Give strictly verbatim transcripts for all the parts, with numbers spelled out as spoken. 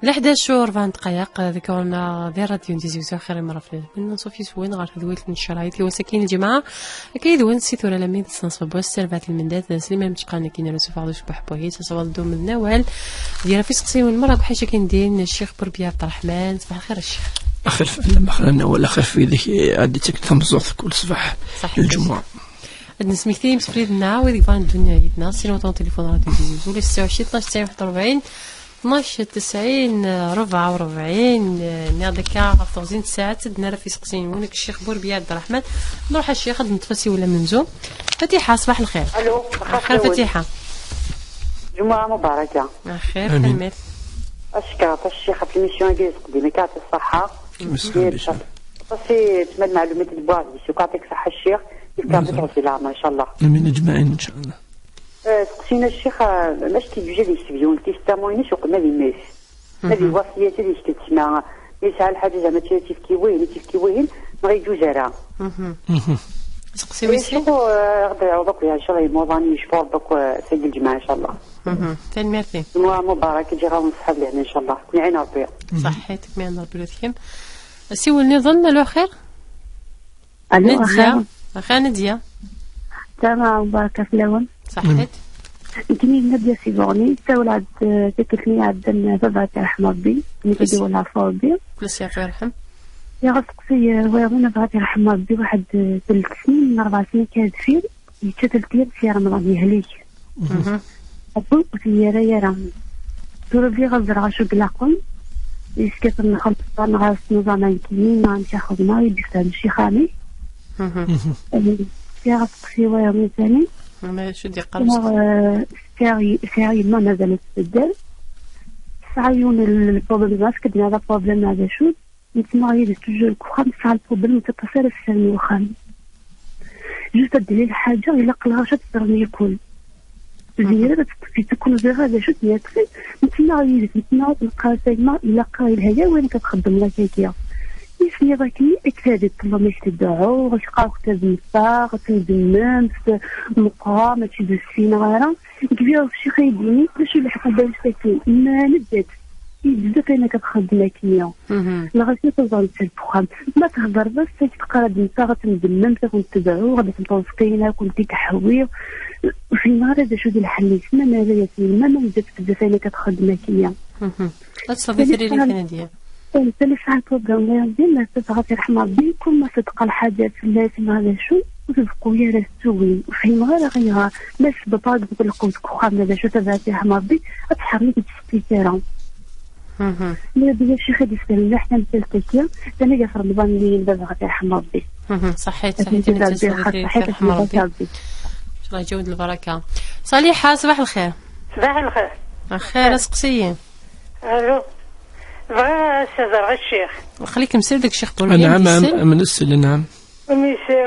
Leḥdac u rebɛa n ddqayeq, ḍekkreɣ-awen di ṛṛadyu n Tizi Wezzu, axir imṛaflen. Nṣuf yes-wen ɣer tedwilt n Ccerɛit, i wass-agi n lǧemɛa. Akka yid-wen si tura alammi d ssnaṣ n wass, s terbaɛt n lmendad, s limam tteqqan akin ar usufeɣ d ucebbeḥ n wahil, s aṣwad d umednawal. Di ɣef iseqsiwen merra, buḥic akin din, Ccix Burbiya Ɛebderreḥman, ṣbaḥ lxir a Ccix. Axir fell-am, axir n awal, axir f widak i ɛeddi ttak tameẓẓuɣt kul ṣṣbeḥ. Ṣaḥit. Lǧemɛa. Ad nesmekti imsefliden-nneɣ, wid yebɣan ddun yid-neɣ, s numéro n téléphone Radio Tizi Wezzu, ula setta u ɛecrin, tnac, tesɛin, waḥed u rebɛin, tnac, tesɛin, rebɛa u rebɛin, nniɣ-d akka ɣef teɣzi n tsaɛet, ad d-nerr ɣef iseqsiyen-nwen, nekk Ccix Burbiya Ɛebderreḥman, nruḥ a Ccix, ad neṭṭef asiwel amenzu. Fatiḥa, ṣbaḥ lxir. Alo, axir Fatiḥa. Lǧemɛa mubaraka. Axir, amin. Tanemmirt. Ackeṛ, a Ccix, ɣef l'émission-agi yettqeddim, akka ɛṭi ṣṣaḥa. Aṭas i tmal meɛlumat i d-wwiɣ deg-s, akka ɛṭik ṣṣaḥa a Ccix, yefka Rebbi leɛmer, incallah. Amin, ajmaɛin, incallah. Eh, seqsina a Ccix, eh, mac ki yujad yekteb yiwen testament-ines uqbel ad imet. Ma d lwasiyat ad yekteb ssma, yesɛa lḥaǧa zɛma ad tt-yefk i wihin, ad tt-yefk i wihin, neɣ yeǧuz ara. Seqsi wis sin. Ccix, eh, ad iɛawed akk, incallah, imuḍan, yecfa Rebbi akk, eh, seg lǧemɛa, incallah. Tanemmirt-im. Lǧemɛa mubaraka, ǧǧiɣ-awen ṣṣeḥḥa d lehna, incallah. Kun iɛin Rebbi. Ṣaḥḥit, kun iɛin Rebbi ula d kemm. Asiwel niḍen, alo axir? Alo, Nadia. Axir. Axir Nadia. Sslam ɛlikum, baraka fell-awen. Ṣaḥḥit. Nekkini d Nadia si Buɣni, ssawleɣ-d, eh, tikkelt-nni iɛeddan, eh, baba ad t-yerḥem Rebbi, nekk i d-iwala ɣef Rebbi. Kul ass yerḥem. Yeɣ asteqsi, eh, wayeḍ-in baba ad t-yerḥem Rebbi, waḥed, eh, telt snin, neɣ rebɛa snin akka deffir, yečča telt yam si Remḍan, yehlik. Rebbi ur t-yerra ara. Tura bɣiɣ ad ẓreɣ acu i ilaqen. Yeskaten nxelleṣ ɣer-s nniẓam nekkini, neɣ amek ara xedmeɣ, i d-yefhem ccix-ani. Sɛiɣ asteqsi wayeḍ-in tani. Neɣ, eh, sɛiɣ, sɛiɣ yemma mazal ad tbeddel. Tesɛa yiwen n lproblem, ask d-nɛad aproblem neɣ d acu. Nettnaɣ yid-s toujours deg uxxam, tesɛa lproblem, ur teṭṭas ara sser n uxxam. Juste ad d-tili lḥaǧa, ilaq lɣaci ad t-ẓren yakul. Tiziri ad teṭṭef, yettkel ẓriɣ d acu d-yeṭṭef, nettnaɣ yid-s, nettnaɣ ad neqqar a gma, ilaq yelha-yaw wayen akka txeddmeḍ akka-agi. Yis-nniḍ akkenni, akka ad iṭṭellem ak-tedɛu, ak-qqar ktab n ffeɣ, ad tendemmemt, meqqreɣ, mačči d ussineɣ ara. Nekk bɣiɣ ccix ad yi-d-yini, d acu leḥqul bac takin? Ma nedda-d, i bezzaf ayen akka txeddem akkenni. Lɣaci teẓram-tt deg uxxam. Ma thedreḍ-as, ad teqqar ad neffeɣ, ad tendemmemt, ad kent-tedɛu, ad kent-ṛezqin, ad kent-id-ḥwi. Ur fhimeɣ ara d acu d lḥell-is. Ma nerra-yas yemma, ma nedda-tt bezzaf ayen akka txeddem akkenni. Ad tesleḍ i tririt, a Nadia. Eh, tali sɛa problem, ma yamdin, ma tebɣa ad yerḥem Rebbi, kul ma tedqa lḥaǧa fell-as, ma d acu, ur tbeqqu ara tettugin. Ur fhimeɣ ara ayɣer. Ma s baba deg lqut deg uxxam, ma d acu, tebɛa ad yerḥem Rebbi, ad tḥerrem-ik ur d-tseqqit ara. Ma d acu i d-isfehlen leḥ tamsalt-agi, tani ɣef Remḍan-nni n baba ad yerḥem Rebbi. Ṣaḥit, ṣaḥit, ad yerḥem Rebbi. Rebbi. Incallah, ǧawed lbaraka. Ṣaliḥa, ṣbaḥ lxir. Ṣbaḥ lxir. Axir, aseqsi-yi. Alo. Bɣiɣ ad as-ẓreɣ a ccix. Xlik msel deg ccix Burbi. Anɛam, am, am nsel, anɛam. Ur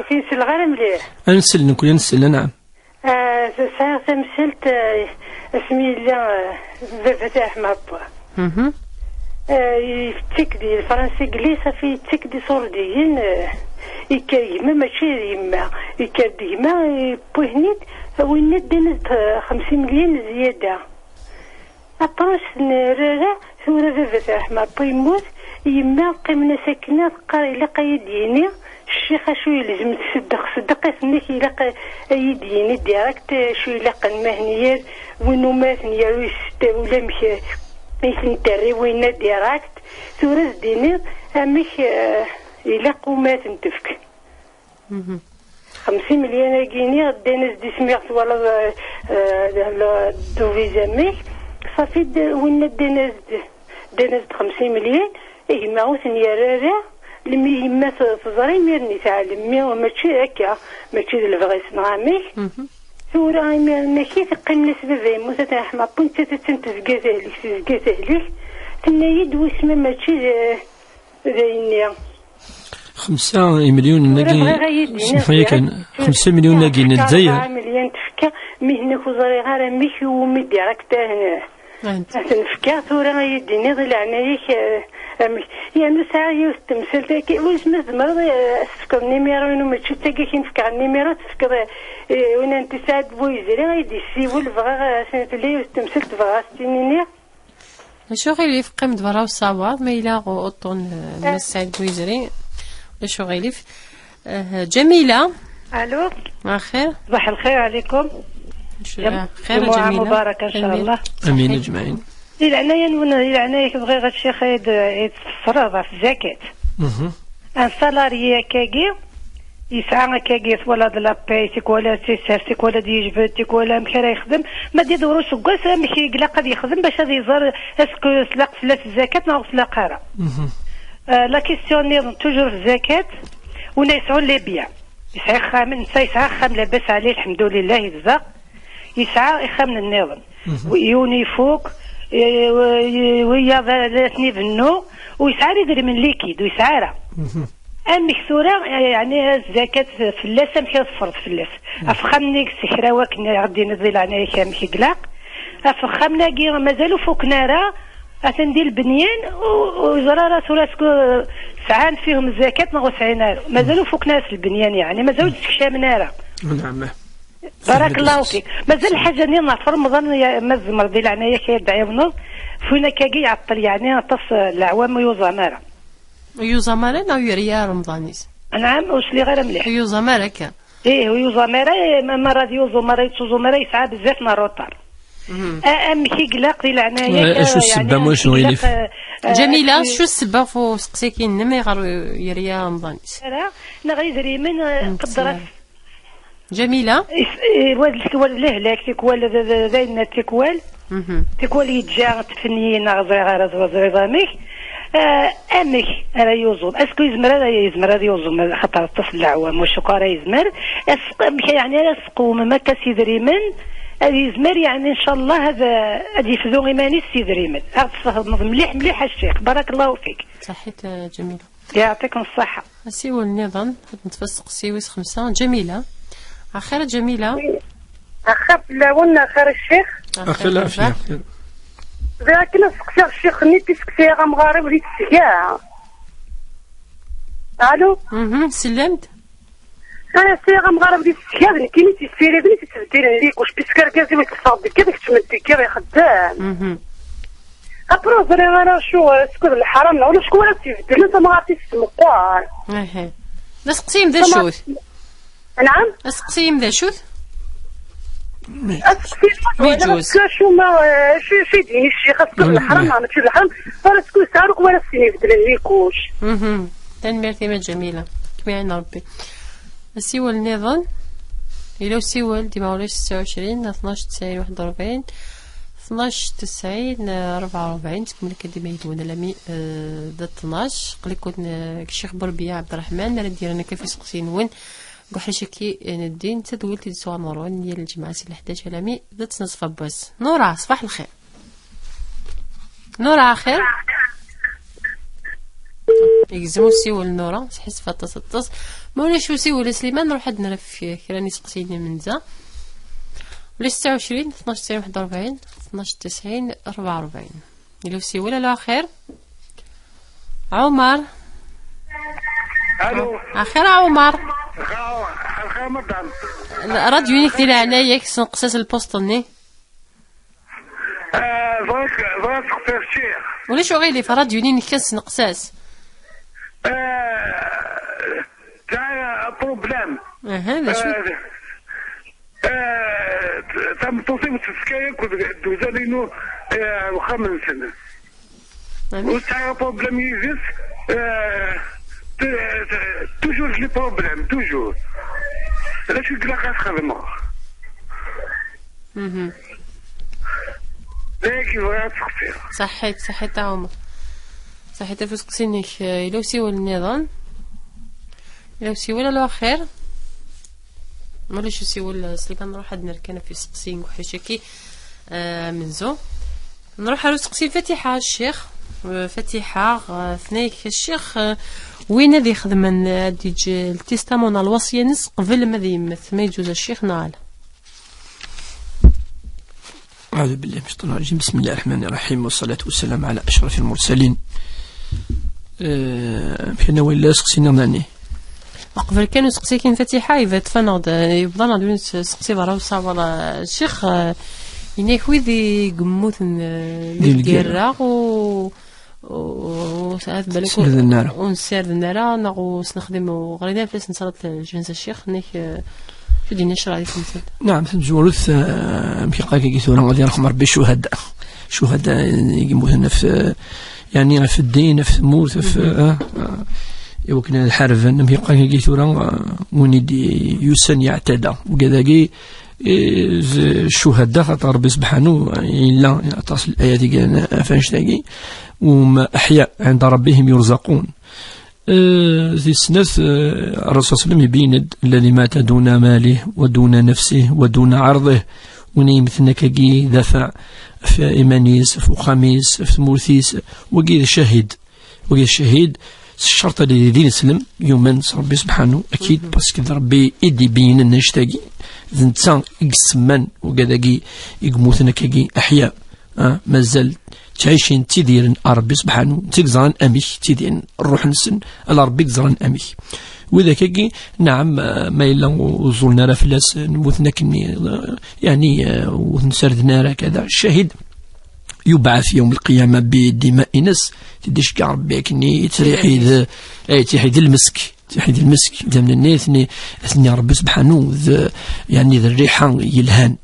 ken-selleɣ ara mliḥ. Ad nsel, nekkni ad nsel, anɛam. Ah, sɛiɣ tamsalt, ah, asmi yella, ah, baba ad yerḥem Rebbi. Ah, yettak-d Fransa Glis, safi yettak-d iṣurdiyen, ah, yekker gma mačči d yemma. Yekker-d gma, yewwi-ten-id, winna ddin-as-d, ah, xemsin melyun zzyada. Après, nerra, tura baba ad yerḥem Rebbi yemmut, yemma qqimen-as akken, teqqar ilaq ad yi-d-yini, ccix acu yelzem tseddeq, seddeq-it-nnek ilaq ad yi-d-yini direct acu ilaqen, ma hni yir win umaten yaru yesseddaw ulamek i ten-terri winna direct, tura ad d-iniḍ amek, eh, ilaq umaten tefk. Xemsin melyun-agi-nni, ddan-as-d ismiɣ twalaḍ, eh, eh, le, le, duvizam-ik, ṣafi d-, winna ddan-as-d, ddan-as-d xemsin melyun, gma ur ten-yerra ara, lmi yemma t-, teẓra imiren yesɛa lemmi, mačči akka, mačči d lebɣi-s neɣ amek. Tura imiren-aki teqqim-as baba yemmut, ad t-yerḥem Rebbi, nettat attan tezga tehlek, tezga tehlek, tenna-yi-d: "Wissen ma mačči d, d ayenni." Xemsa imelyunen-agi, ur bɣiɣ ad yi-d-tiniḍ, semmeḥ-iyi kan, direct, xemsa imelyunen-agi n tefka Lezzayer. Rebɛa melyun tefka, mi hnek ur ẓriɣ ara amek iwumi direct ad, ad ten-fkeɣ, tura ad yi-d-tiniḍ i leɛnaya-k, eh, amek. Yernu sɛiɣ yiwet n temsalt, akka, wissen ma tzemreḍ, eh, ad s-tefkeḍ nimiru-inu, mačči d tagi i k-in-fkeɣ nimiru, ad tefkeḍ, eh, i win n Tesɛad Buyezri, ad yi-d-yessiwel, bɣiɣ, eh, tella yiwet n temsalt, bɣiɣ ad s-tt-in-iniɣ. Acu ɣilif, qqim-d berra usawaḍ, ma yella uṭṭun, eh, Mass Saɛid Bouizri. Acu ɣilif. Eh, Jamila. Allô. Axir. Ṣbaḥ lxir ɛlikum. Acu, Jam-, eh, xir, Ǧemɛa Jamila. Mubaraka, in ca Amir. Llah. Amin, aǧmaɛin. Di leɛnaya-nwen, di leɛnaya-k, bɣiɣ a ccix ad, ad tfeṣṣreḍ ɣef zzakat. Mhm. Un salarié akkagi, yesɛa akkagi, twalaḍ la paie, tikwal ad tt-isers, tikwal ad yejbed, tikwal amek ara yexdem. Ma d-iḍewwer useggas, amek i ilaq ad yexdem bac ad iẓer est-ce que tlaq fell-as zzakat neɣ ur tlaq ara. Mhm. Euh, la question-nniḍen, toujours zzakat, win yesɛun les biens. Yesɛa ixxamen, netta yesɛa axxam labas ɛli, lḥemdulillah, yezdeɣ. Yesɛa ixxamen-nniḍen. Mhm. Wi-, yiwen ifuk, eh, wi-, wiyaḍ la ten-ibennu, ur yesɛi ara idrimen likid, ur yesɛi ara. Mhm. Amek tura, eh, yeɛni, zzakat fell-as, amek ara teffreḍ fell-as? Mhm. Ɣef uxxam-nni s kra wakken i ɣ-d-tiniḍ di leɛnaya-k amek i ilaq? Ɣef uxxam-nagi mazal ur fuken ara, atan di lebnyan, u-, ur yeẓri ara tura sku sɛan fihum zzakat neɣ ur sɛin ara. Mazal ur fuken ara s lebnyan, yeɛni, mazal ur d-ssekcamen ara. Nɛam. Barakallahu fik. Mazal lḥaǧa-nni ɣef Remḍan, ya, ma tzemreḍ di leɛnaya-k ad d-tɛiwneḍ, f win akkagi iɛeṭṭel, yeɛni aṭas, eh, leɛwam ur yuẓam ara. Ur yuẓam ara neɣ ur yeri ara Remḍan-is? Nɛam, ur sliɣ ara mliḥ. Ur yuẓam ara akka. Ih, ur yuẓam ara, eh, ma, ma ara yuẓu, ma ara yettuẓum ara, yesɛa bezzaf n rruṭar. Mhm. A-, amek i ilaq di leɛnaya-k, eh, acu yeɛni, ssebba, amek acu i ilaq, ɣilif? Eh, eh, Jamila, acu ssebba f useqsi-agi-nnem, ayɣer ur yeri ara Remḍan-is? Ara, neɣ idrimen, eh, qeddret. Jamila? Is-, eh, wad tikwal d lehlak, tikwal d, d, d ayen, tikwal. Mhm. Tikwal yeǧǧa tfenyin, neɣ ẓriɣ ara ẓriɣ amek. Eh, amek ara yuẓum? Est-ce que yezmer ara, yezmer ad yuẓum, xaṭer aṭas n leɛwam, ur cukkeɣ ara yezmer. Est-ce que, amek yeɛni ara s-tqewmem akka s idrimen? Ad yezmer, yeɛni, ncallah, ad, ad yefdu iman-is s idrimen. Ad ɣ-d-tesfehmeḍ mliḥ, mliḥ a ccix. Barakallahu fik. Ṣaḥit, eh, Jamila. Yeɛṭikum ṣṣeḥḥa. Asiwel nniḍen, ad neṭṭef asteqsi wis xemsa. Jamila. Axir a Jamila? Axir fell-awen, axir a ccix. Axir lɛafya. Bɣiɣ kan ad seqsiɣ ccix-nni, puisque sɛiɣ amɣar-iw di tesga. Allô? Mhm, sellem-d. Sɛiɣ amɣar-iw di tesga, d nekkini i t-yessiriden, i t-yettbeddilen likuc, puisque argaz-iw yeṭṭes deg yiḍ, ikeččem-d deg yiḍ ixeddem. Mhm. Après, ur ẓriɣ ara acu, est-ce que d leḥram neɣ ulac kra ara tt-ibeddlen, tamɣart-is tmeqqer. Aha. D aseqsi-m d acu-t? Nɛam? Aseqsi-m d acu-t? Aseqsi-m d acu, ma, eh, acu, acu i d-yenna ccix, est-ce que d leḥram neɣ mačči d leḥram? Ur, est-ce que yesɛa kra ara s-ibeddlen likuc? Mhm. Tanemmirt-im a Jamila. Kem-iɛin Rebbi. Asiwel nniḍen, yella usiwel, dima ulac, setta u ɛecrin, tnac tesɛin waḥed u rebɛin, tnac tesɛin rebɛa u rebɛin, tkemmel akka dima yid-wen alami, eh, d tnac. Aql-iken, eh, deg Ccix Burbiya Ɛebderreḥman, ara d-yerren akka f iseqsiyen-nwen deg uḥric-agi, eh, n ddin, d tadwilt i d-sɣur Meṛwan, yal lǧemɛa si leḥdac alami d ttnac ɣef wass. Nura, ṣbaḥ lxir. Nura, axir? Yegzem usiwel n Nura, sḥissif aṭas, aṭas. Ma ulac usiwel a Sliman, nruḥ ad nref kra n iseqsiyen imenza. Ulac, setta u ɛecrin, tnac tesɛin waḥed u rebɛin, tnac tesɛin rebɛa u rebɛin. Yella usiwel, alo, axir? Ɛumar? Alo. Axir a Ɛumar? Xa-, axir, madam. Rradyu-inek di leɛnaya-k, ssenqes-as lpuṣt-nni. Ah, bɣiɣ, bɣiɣ ad seqsiɣ ccix. Ulac uɣilif, rradyu-nni-inek kan ssenqes-as. Ah, sɛiɣ problème. Aha, d acu? Ah, ah, tameṭṭut-iw tefka akk d, d uzal-inu, ah, ar uxxam-nsen. Amek? Ur sɛiɣ problème yid-s, ah, t-, t-, toujours les problèmes, toujours. D acu i ilaq ad xedmeɣ? Mhm. D ayagi bɣiɣ ad seqsiɣ. Ṣaḥḥit, ṣaḥḥit a Ɛumar. Ṣaḥḥit ɣef useqsi-nnek. Eh, yella usiwel nniḍen? Yella usiwel, alo, axir? Ma ulac usiwel, eh, Sliman, nruḥ ad nerr kan ɣef useqsi n uḥric-agi, eh, amenzu. Nruḥ ar useqsi n Fatiḥa, ccix. Eh, Fatiḥa, eh, tenna-yak, ccix, eh, win ad ixedmen, eh, ad yeǧǧ, eh, ltistamun neɣ lwaṣya-ines qbel ma ad yemmet, ma yeǧǧuz a ccix neɣ ala? أعوذ بالله من الشيطان الرجيم. بسم الله الرحمن الرحيم. والصلاة والسلام على أشرف المرسلين. Eh, amek ara nawali aseqsi-nni nani? Qbel kan useqsi-agi n Fatiḥa, yebda yeṭṭef-aneɣ-d, yebḍa-neɣ-d win s-, seqsi berra usawaḍ, eh, ccix, eh, Yenna-k wid i yemmuten, eh, di lgirra, u, u, u, sɛad balak ur ssirden ara, ur nessirden ara, neɣ ur s-nexdim, ur ɣrin ara fell-as, nettalaḍ lǧenza ccix, yenna-k, eh, acu d-yenna ccṛeɛ di temsalt? Naɛam, tamezwarut, eh, amek iqqar-agi tura, ad yerḥem Ṛebbi ccuhada. Ccuhada i yemmuten ɣef, eh, yeɛni ɣef ddin, ɣef tmurt, ɣef, eh, eh, i wakken ad ḥarben, amek iqqar-agi tura, eh, win i d-yusan yeɛtada. Ugad-agi, eh, d ccuhada, xaṭer Ṛebbi sebḥanu yella aṭas n layat i gan ɣef annect-agi, um aḥya ɛinda Ṛebbihim yurzaqun. Eh, di snat, eh, Ṛṛasul ṣalla Llahu ɛalayhi wa sallam ibeyyen-d: "Alladi mata duna malih, wa duna nafsih, wa duna ɛirḍih." Win yemmten akkagi dafaɛ ɣef iman-is, ɣef uxxam-is, ɣef tmurt-is, wagi d ccahid. Wagi d ccahid, s ccerṭ ad yili d ineslem, yumen s Ṛebbi sebḥanu, akid, parce que d Ṛebbi i d-ibeyynen annect-agi, d netta i yessemman ugad-agi i yemmuten akkagi aḥya. Ah, mazal ttɛicin, ttidiren a Ṛebbi sebḥanu, d netta i yeẓran amek ttidiren, ṛṛuḥ-nsen ala Ṛebbi i yeẓran amek. Widak-agi, naɛam, ah, ma yella ur ẓẓulen ara fell-as, mmuten akkenni, ah, yeɛni, ah, ur ten-serden ara, kada. Ccahid yubɛath yawm lqiyama bi dima-ines, tiddi ceggeɛ Ṛebbi akkenni, yettriḥi d, eh, yettriḥi d lmesk, yettriḥi d lmesk, idammen-nni, atni, atni Ṛebbi sebḥanu, d, yeɛni d rriḥa yelhan.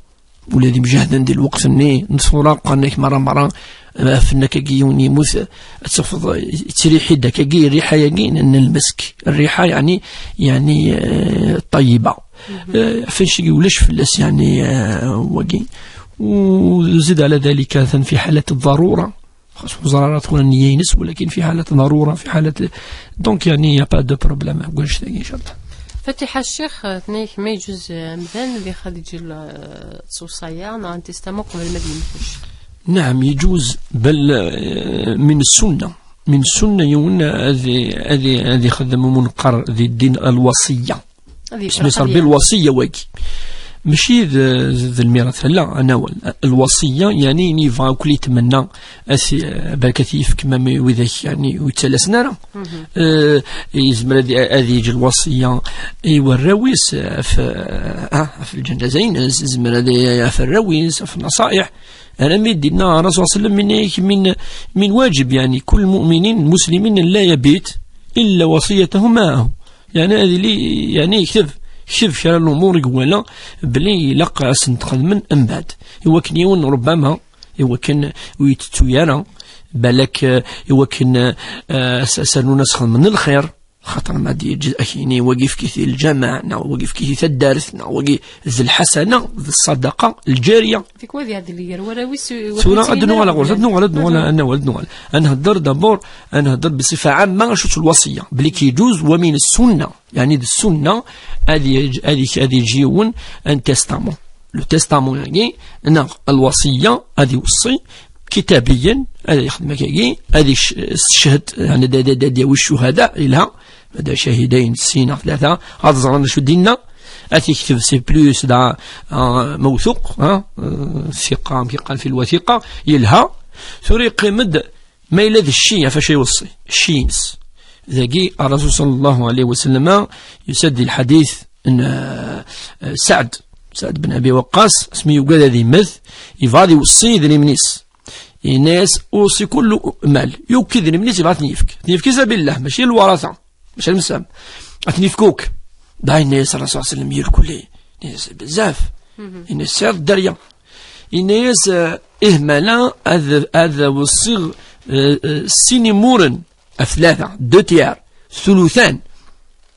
Ula d imjahden di lweqt-nni n tura qqaren-ak merra merra, eh, ɣef nnakagi yiwen yemmut, ad tafeḍ, eh, yettriḥi-d akkagi rriḥa-yagi n, n lmesk. Rriḥa yeɛni, yeɛni, eh, ṭayyiba. Eh, ɣef annect-agi ulac fell-as yeɛni, eh, wagi. وزد على ذلك atan fi ḥalat ḍḍarura. Xas ur ẓra ara tkun nniya-ines, walakin fi ḥalat ḍarura, fi ḥalat, donc, yeɛni, y a pas de problème, deg wannect-agi, inchallah. Fatiḥa Ccix, eh, tenna-yak ma yeǧǧuz, eh, amdan ad ixdem, eh, ṣṣewṣaya, neɣ un testament qbel ma ad yemmet. Naɛam, yeǧuz, bal, eh, min ssunna. Min ssunna yiwen ad, ad, ad ixdem umunqar di ddin lwaṣiyya. Ad yefreq. Isem-is Ṛebbi lwaṣiyya wagi. Mačči d, d, d lmirat, ala, anawal. Lwaṣiyya, yeɛni, ini yebɣa akk li tmenna, ad t-, barka ad t-yefk, ma, ma widak, yeɛni, ur yettalasen ara. Eh, yezmer ad, ad yeǧǧ lwaṣiyya i warraw-is, ɣef, ah, ɣef lǧendaza-ines, yezmer ad, ɣef arraw-is, ɣef naṣa'iḥ. Armi d-yenna Ṛṛasul ṣalla Llahu ɛalayhi wa sallam, min, min, min wajib, yeɛni, kul mu'minin, muslimin, la yabit illa wasiyatahu ma'ahu. Yeɛni ad yili, yeɛni yekteb, yekteb kra n lumuṛ i iwala belli ilaq ad sent-xedmen mbeɛd. I wakken yiwen, rubbama, i wakken ur yettettu ara, balak, eh, i wakken, eh, as-, as-, rnun ad s-xedmen lxir, xaṭer ma d-yeǧǧ akini, wagi efk-it i lǧameɛ, neɣ wagi efk-it i taddart, neɣ wagi d lḥasana, d ṣṣadaqa lǧariya. Tikwal ad iɛeddi gar warraw-is, tura ad nuɣal ɣur-s, ad nuɣal, ad nuɣal, ad nuɣal, ad nuɣal. Ad nhedder d'abord, ad nhedder bṣifa ɛamma acu-tt lwaṣiyya, belli ki yeǧuz wa min ssunna, yeɛni d ssunna ad yeǧ-, ad yeǧ-, ad yeǧǧ yiwen un testament. Le testament-agi, neɣ lwaṣiyya, ad iweṣṣi kitabiyan, ad yexdem akkagi, ad yesseched, yeɛni ad, ad, ad, ad yawi ccuhada, yelha, ma d cahidayn, sin neɣ tlata, ad ẓren acu d-yenna, ad t-yekteb, c'est plus d, ah, mawthuq, ah, eh, thiqa, amek yeqqar fi lwathiqa, yelha. Tura yeqqim-d, ma yella d cci, ɣef wacu iweṣṣi, cci-ines. Dagi, Ṛṛasul ṣalla Llahu ɛalayhi wa sallam, yusa-d di lḥadit n, eh, Saɛd, Saɛd ben Abi Waqqas, asmi yugad ad yemmet, yebɣa ad iweṣṣi idrimen-is. Yenna-yas, uṣi kullu mal, yakk idrimen-is yebɣa ad ten-yefk. Ad ten-yefk fi sabillah, mačči i lwaṛata, mačči i lemsam. Ad ten-yefk akk. Dɣa yenna-yas Ṛṛasul ṣalla Llahu ɛalayhi wa sallam, yerkuli. Yenna-yas, bezzaf. Yenna-yas, sɛiɣ dderya. Yenna-yas, eh, ih, mala ad, ad weṣṣiɣ, eh, eh, sin imuren ɣef tlata, deux tiers, thuluthan.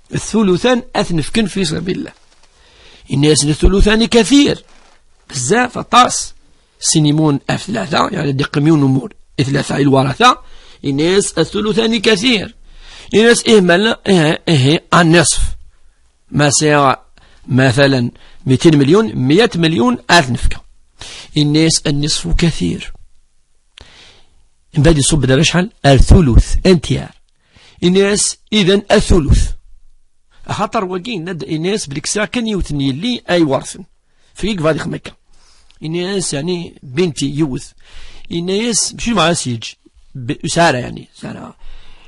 Thuluthan ad ten-fken fi sabillah. Yenna-yas, thuluthani kathir. Bezzaf, aṭas. Sin imuren ɣef tlata, yeɛni ad d-iqqim yiwen umur i tlata i lwaṛata, yenna-yas, thuluthani kathir. Yenna-yas, ih, mala, ih, ih, النصف. Ma sɛiɣ, matalan, mitin milyun, miyat milyun, ad t-nefk. Yenna-yas, النصف كثير. Mbeɛd iṣubb-d ar acḥal? Ar thuluth, un tiers. Yenna-yas, idan, a thuluth. Axaṭer wagi, yenna-d, yenna-yas, belli sɛiɣ kan yiwet n yelli ay iwerten. Fik bɣa ad ixdem akka. Yenna-yas, yeɛni, binti, yiwet. Yenna-yas, mačči bɣa ad s-yeǧǧ. Bi-, ur yesɛi ara, yeɛni, ur yesɛi ara.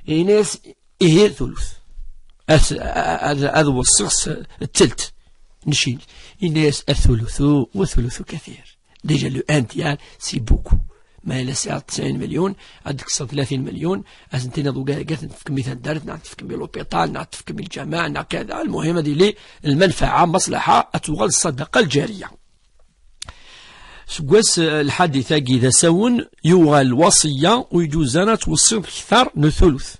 Yenna-yas, ihi, thuluth. Ad, ad, ad weṣṣiɣ s ttelt n cci. Yenna-yas, الثلث والثلث كثير. Déjà, le un tiers, c'est beaucoup. Ma yella sɛiḍ tesɛin millions, ad d-tekkseḍ tlatin millions, ad sen-tiniḍ ugar, ad ten-tefkem i taddart, neɣ tefkem i l'hôpital, neɣ tefkem i lǧameɛ, neɣ kada. Lmuhim, ad yili lmanfaɛa, maslaḥa, ad tuɣal ṣṣadaqa lǧariya. Seg wass, eh, lḥadit-agi d asawen, yuɣal lwaṣiyya, ur yeǧuz ara ad tweṣṣiḍ kter n thuluth.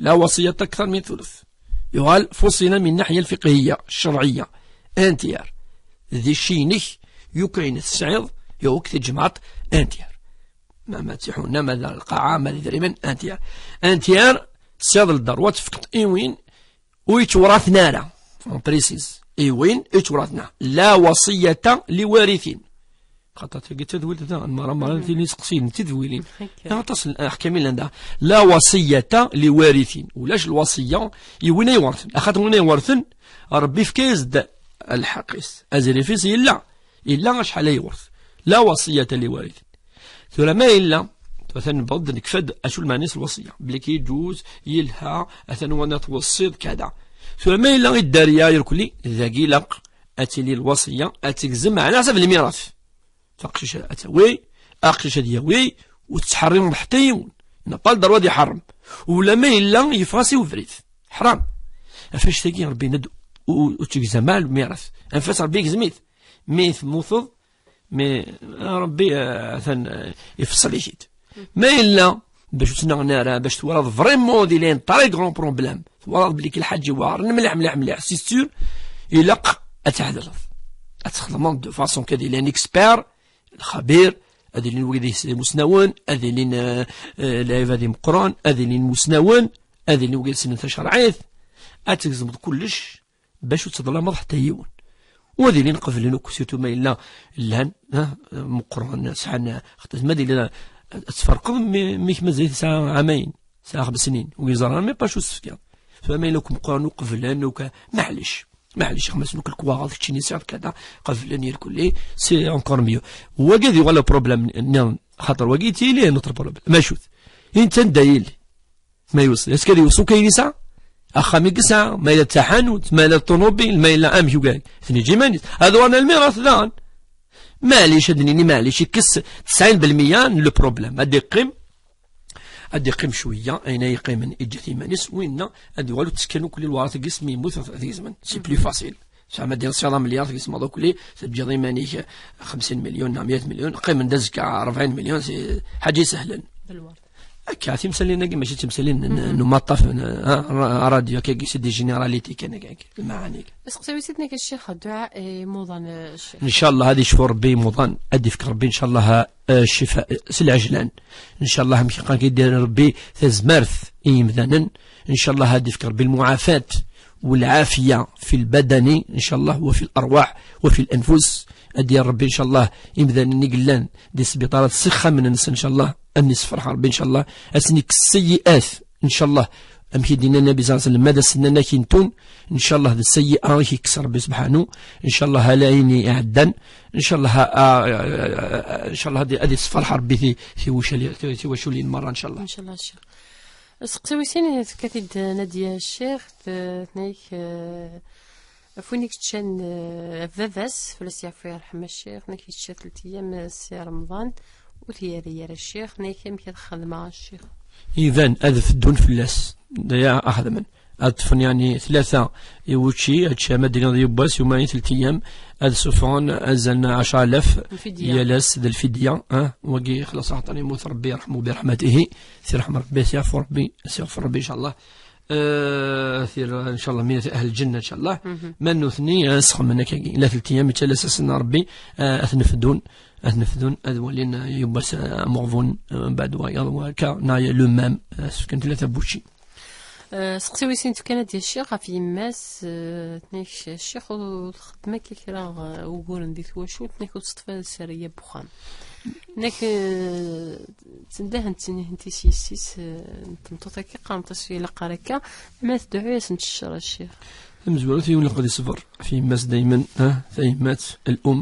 La wasiyata akter min thuluth. Yuɣal fuṣila min naḥya lfiqhiyya, ccerɛiyya. Un tiers. Di cci-inek, yakk ayen tesɛiḍ, yakk tejmaɛt, un tiers. Ma, ma d tiḥuna, ma d lqaɛa, ma d idrimen, un tiers. Un tiers, tesɛiḍ lderwa tefkeḍ i win ur yettwraten ara. On précise. I win ur yettwraten ara. La wasiyata li warithin. Xaṭer tagi d tadwilt daɣen, mara, mara tili seqsiyen d tidwilin. Aṭas n aḥkam i llan da. La wasiyata li warithin. Ulac lwasiyya i win ay iwerten. Axaṭer win ay iwerten, Ṛebbi yefka-yas-d lḥeqq-is. Azrif-is yella. Yella acḥal ay iwert. La wasiyata li warithin. Tura ma yella, atan newweḍ-d, nekfa-d acu lmeɛna-s lwasiyya. Belli k-yeǧuz, yelha, atan wana tweṣṣiḍ, kada. Tura ma yella i ddarya irkelli, dagi ilaq ad tili lwasiyya, ad tegzem, meɛna ḥsab lmirat. Taqcict ad tawi, aqcict ad yawi, ur tettḥerrimeḍ ḥetta yiwen. N'a pas le droit ad iḥerrem. Ula ma yella yeffeɣ-as i ubrid. Ḥram. Ɣef annect-agi Ṛebbi yenna-d ur, ur tegzam ara lmirat. Anef-as Ṛebbi yegzem-it. Mi temmuteḍ, mi, ah, Ṛebbi, ah, atan, ah, ifeṣṣel-it-id. Ma yella, bac ur ttnaɣen ara, bac twalaḍ vraiment d il y a un très grand problème. Twalaḍ belli k-, lḥaǧ iweɛren mliḥ, mliḥ, mliḥ, c'est sûr, ilaq ad tɛedleḍ. Ad txedmeḍ de façon kad ilin expert, lxabir, ad ilin wid imusnawen, ad ilin, eh, eh, lɛibad imeqqran, ad ilin imusnawen, ad ilin wid issnen tacerɛit, ad tgezmeḍ kullec bac ur teḍlameḍ ḥetta yiwen. U ad ilin qeblen akk, surtout ma yella llan, ha, meqqren, sɛan, xaṭer ma d-, ad tferqeḍ mi, mi k-mazal tesɛa ɛamayen, tesɛa xemsa snin, ur yeẓri ara mi pac ur s-tefkiḍ. Tura ma yella akk meqqren ur qeblen, akk, maɛlic, maɛlic, xemsa snin akk lekwaɣeḍ, keččini sɛiḍ kada, qeblen irkelli, c'est encore mieux. Wagi ad yuɣal problème nniḍen, xaṭer wagi yettili notre problème. Macut, inta anda yili? Ma yewṣi, est-ce que ad yewṣi ukayen yesɛa? Axxam i yesɛa, ma yella d taḥanut, ma yella d ṭunubil, ma yella amek ugar. Ten-iǧǧa iman-is. Ad uɣalen lmirat daɣen. Maɛlic, ad d-nini maɛlic, yekkes tesɛin belmiya n le problème. Ad d-iqqim, ad d-iqqim cwiya, ayen ay yeqqimen, iǧǧa-t iman-is, winna ad yuɣal ur ttekkan akk lwarat deg-s mi yemmut ad t-gezmen. C'est plus facile. Sɛa ma d-, tesɛiḍ amelyar, tgezmeḍ akk-, teǧǧiḍ iman-ik xemsin milyon neɣ meyya milyon, qqimen-d azekka rebɛin milyon, c'est ḥaǧa isehlen. D lweṛt. Akka, timsalin-agi mačči d timsalin n, n umaṭṭaf, n, ha, ra-, radio, akka, c'est des généralités kan, akka, lmaɛani. Aseqsi wis snat, a Ccix, dduɛa i imuḍan, a Ccix. Ncallah ad icfu Ṛebbi imuḍan, ad d-ifk Ṛebbi, ncallah, eh, ccfa s lɛejlan. Ncallah, amek iqqar, ad d-yerr Ṛebbi tazmert i yimdanen. Ncallah, ad d-ifk Ṛebbi lmuɛafat والعافية في البدن إن شاء الله وفي الأرواح وفي الأنفس. Ad d-yerr Ṛebbi, ncallah, imdanen i yellan di sbiṭarat s ixxamen-nsen, ncallah, ad ten-issefreḥ Ṛebbi, ncallah, ad sen-ikkes sseyyi'at, ncallah, amek i d-yenna Nnabi صلى الله عليه وسلم, ma d as-nnan akintun, ncallah, d sseyyi'a i k-ikkes Ṛebbi subḥanu, ncallah, ala ayen iɛeddan, ncallah, a, a, a, ncallah, ad, ad issefreḥ Ṛebbi ti-, tiwaculi-, ti-, tiwaculin merra, ncallah. Ncallah, ncallah. Aseqsi wis sin, tefka-t-id Nadia Ccix, t-, tenna-ak, eh, ɣef win i yeččan, eh, ɣef baba-s, fell-as yeɛfu yerḥem a Ccix, tenna-ak yečča telt ayyam, eh, Si Remḍan, ur t-yerri ara a Ccix, tenna-ak amek ad xedmeɣ a Ccix? Iban, ad feddun fell-as, d aya ad xedmen. Ad ṭṭfen, yeɛni, tlata i wučči, ad ččan, ma d-tiniḍ yiwwas, yuma i telt ayyam, ad suffɣen azal n ɛecra alaf lfidya. Yal ass d lfidya, ah, wagi xlaṣ axaṭer yemmut Ṛebbi yerḥmu bi raḥmatihi, si raḥma Ṛebbi, si yeɛfu Ṛebbi, si yeɣfir Ṛebbi, ncallah. Eh, tir-, ncallah, min ahel lǧenna, ncallah. Ma nutni, eh, sxemmen akkagi. La telt ayyam, yettalas-asen Ṛebbi, eh, ad ten-fdun, ad ten-fdun, ad walin, eh, yiwwas, eh, ameɣbun, eh, mbeɛd wayeḍ, wa akka, neɣ le même, eh, sefken tlata n wučči. Eh, seqsi wis sin tefka Nadia Ccix ɣef yemma-s, eh, tenna-ak Ccix ur txeddem akka kra, eh, uguren di twacult, tenna-ak ur teṭṭef ara sserya n wexxam. Tenna-ak, eh, ttendahent, ttendahent-tt yes-s, eh, n tmeṭṭut akka, qqarent-as ilaq ara akka, ma tedɛu-yasent ccer a Ccix. Tamezwarut, yiwen ilaq ad iṣber ɣef yemma-s daymen, ah, tayemmat, الأم,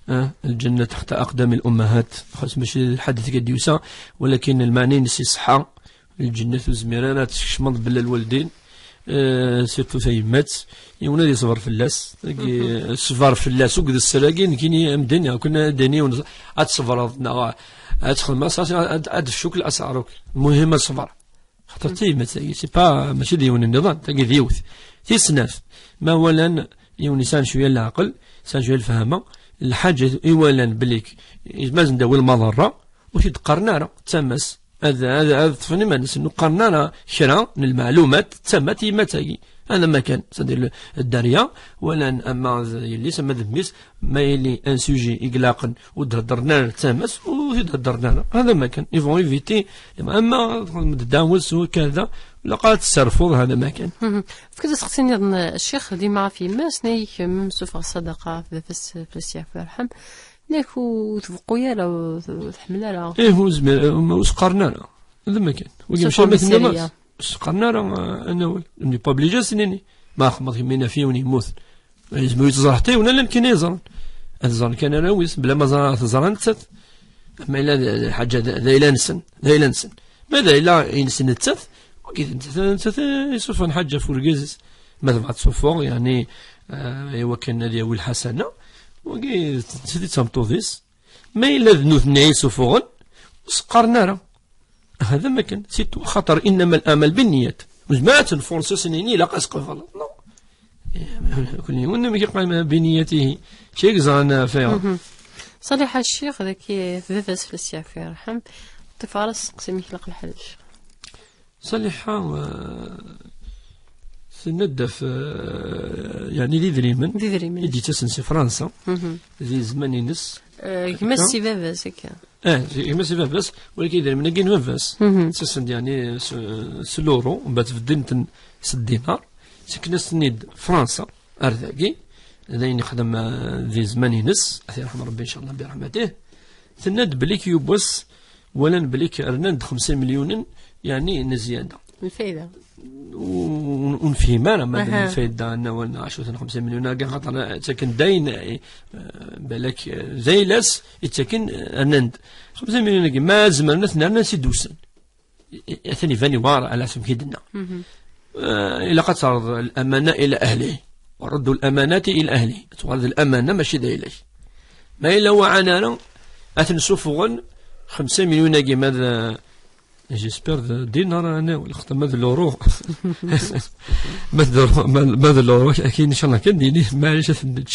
ah, الجنة تحت أقدام الأمهات, xas mačči d lḥadit i d-yusa, walakin lmeɛna-ines iṣeḥḥa, Lǧennet ur tezmir ara ad tt-tkecmeḍ bla lwaldin, Eh, surtout tayemmat, yiwen ad yeṣber fell-as. Tagi, ṣber fell-as, ur d sser-agi, nekkini amdan, yakk ad d-ini yiwen, ad tṣebreḍ, neɣ ad txedmeḍ, ad, ad, ad tfecc akk asɛar akk. Muhim ad ṣber. Xaṭer d tayemmat tagi, c'est pas, mačči d yiwen nniḍen, tagi d yiwet. Tis snat, ma walan yiwen yesɛan cwiya n leɛqel, yesɛan cwiya n lefhama, lḥaǧa i walan belli k-, ma zend awi lmaḍerra, ur t-id-qqaren ara, d tama-s. Ad, ad, ad ṭṭfen iman-nsen, ur qqaren ara kra n lmeɛlumat, d tama-t yemma-tagi. Hada ma kan, c'est-à-dire le, dderya, walan ama d yelli-s, ama d mmi-s, ma yili un sujet i ilaqen, ur d-heddren ara d tama-s, ur t-id-heddren ara. Hada ma kan. Ils vont éviter, ama d ddaɛwat s wakada, ilaq ad tesserfuḍ, hada ma kan. Mhm. Fket aseqsi nniḍen, ccix, dima ɣef yemma-s, nna-yi-k, ma sufeɣ ṣṣadaqa ɣef baba-s, fell-as yeɛfu yerḥem, nna-k ur tbeqqu ara, ur tḥemmel ara. Ih, ur zmir, ur s-qqaren ara. D ma kan. Wigi mačči ma tenniḍ-as. Ur s-qqaren ara, eh, anawal. On n'est pas obligé ad s-nini. Ma xedmeḍ kemmini ɣef yiwen yemmuten. Yezmer ur yeẓri ḥetta yiwen, ala nekkin i yeẓran. Ad ẓren kan arraw-is, bla ma ẓra-, teẓra nettat. Ma yella d, d lḥaǧa d, d ayla-nsen, d ayla-nsen. Ma d ayla-ines nettat, wagi d nettat, nettat, eh, isuffeɣ lḥaǧa ɣef urgaz-is. Ma tebɣa tsuffeɣ, yeɛni, eh, i wakken ad yawi lḥasana, wagi d, d, d tameṭṭut-is. Ma yella d nutni i yessufuɣen, ur s-qqaren ara. Hada ma kan, c'est tout. Xaṭer innama al-amal binniyat. Ur zmireɣ ad ten-forseɣ s nini ilaq ad s-qebleḍ. Non. Kul yiwen amek yeqqar biniyatihi. Mačči i yeẓran ɣef ayɣer. Mhm. Ṣaliḥa ccix, dagi, baba-s fell-as yeɛfu yerḥem, ṭṭif ara aseqsi amek ilaq lḥal ccix. Ṣaliḥa, eh, tenna-d ɣef, eh, yeɛni d idrimen. D idrimen. I d-yettasen si Fransa. Mhm. Di zzman-ines. Eh, gma-s si baba-s, akka. Eh, gma-s si baba-s, walakin idrimen-agi n baba-s. Mhm. Ttasen-d, yeɛni, s, s l'euro, mbeɛd tbeddlen-ten s ddinar, ttaken-asen-ten-id Fransa, ar dagi, d ayen yexdem, eh, di zzman-ines, ad t-yerḥem Rebbi, ncallah, bi rahmatih. Tenna-d belli k-, yiwwas, walan belli k-, rnan-d xemsa milyunen, yeɛni, n zzyada. Lfayda. Ur, ur nefhim ara ma d lfayda n awal n ɛecra xemsa milyun, agi xaṭer ttaken-d ayen, eh, balak, eh, d ayla-s, yettaken, eh, rnan-d. Xemsa milyun-agi, ma zemren ad ten-rnan si d-usan. I, i, atan iban iwar, ala asmi k-id-nna. Mhm. Eh, ilaq ad terreḍ lamana ila ahli. Wa raddu lamanati ila ahli. Ad tuɣaleḍ lamana mačči d ayla-k. Ma yella ur ɛan ara, ad ten-ssufuɣen xemsa milyun-agi ma d, j'espère d dinar, ana, wala xaṭer ma d l'euro. Ma d l'euro, ma, ma d l'euro, akin, inchallah, kan dini, maɛlic ad ten-neǧǧ.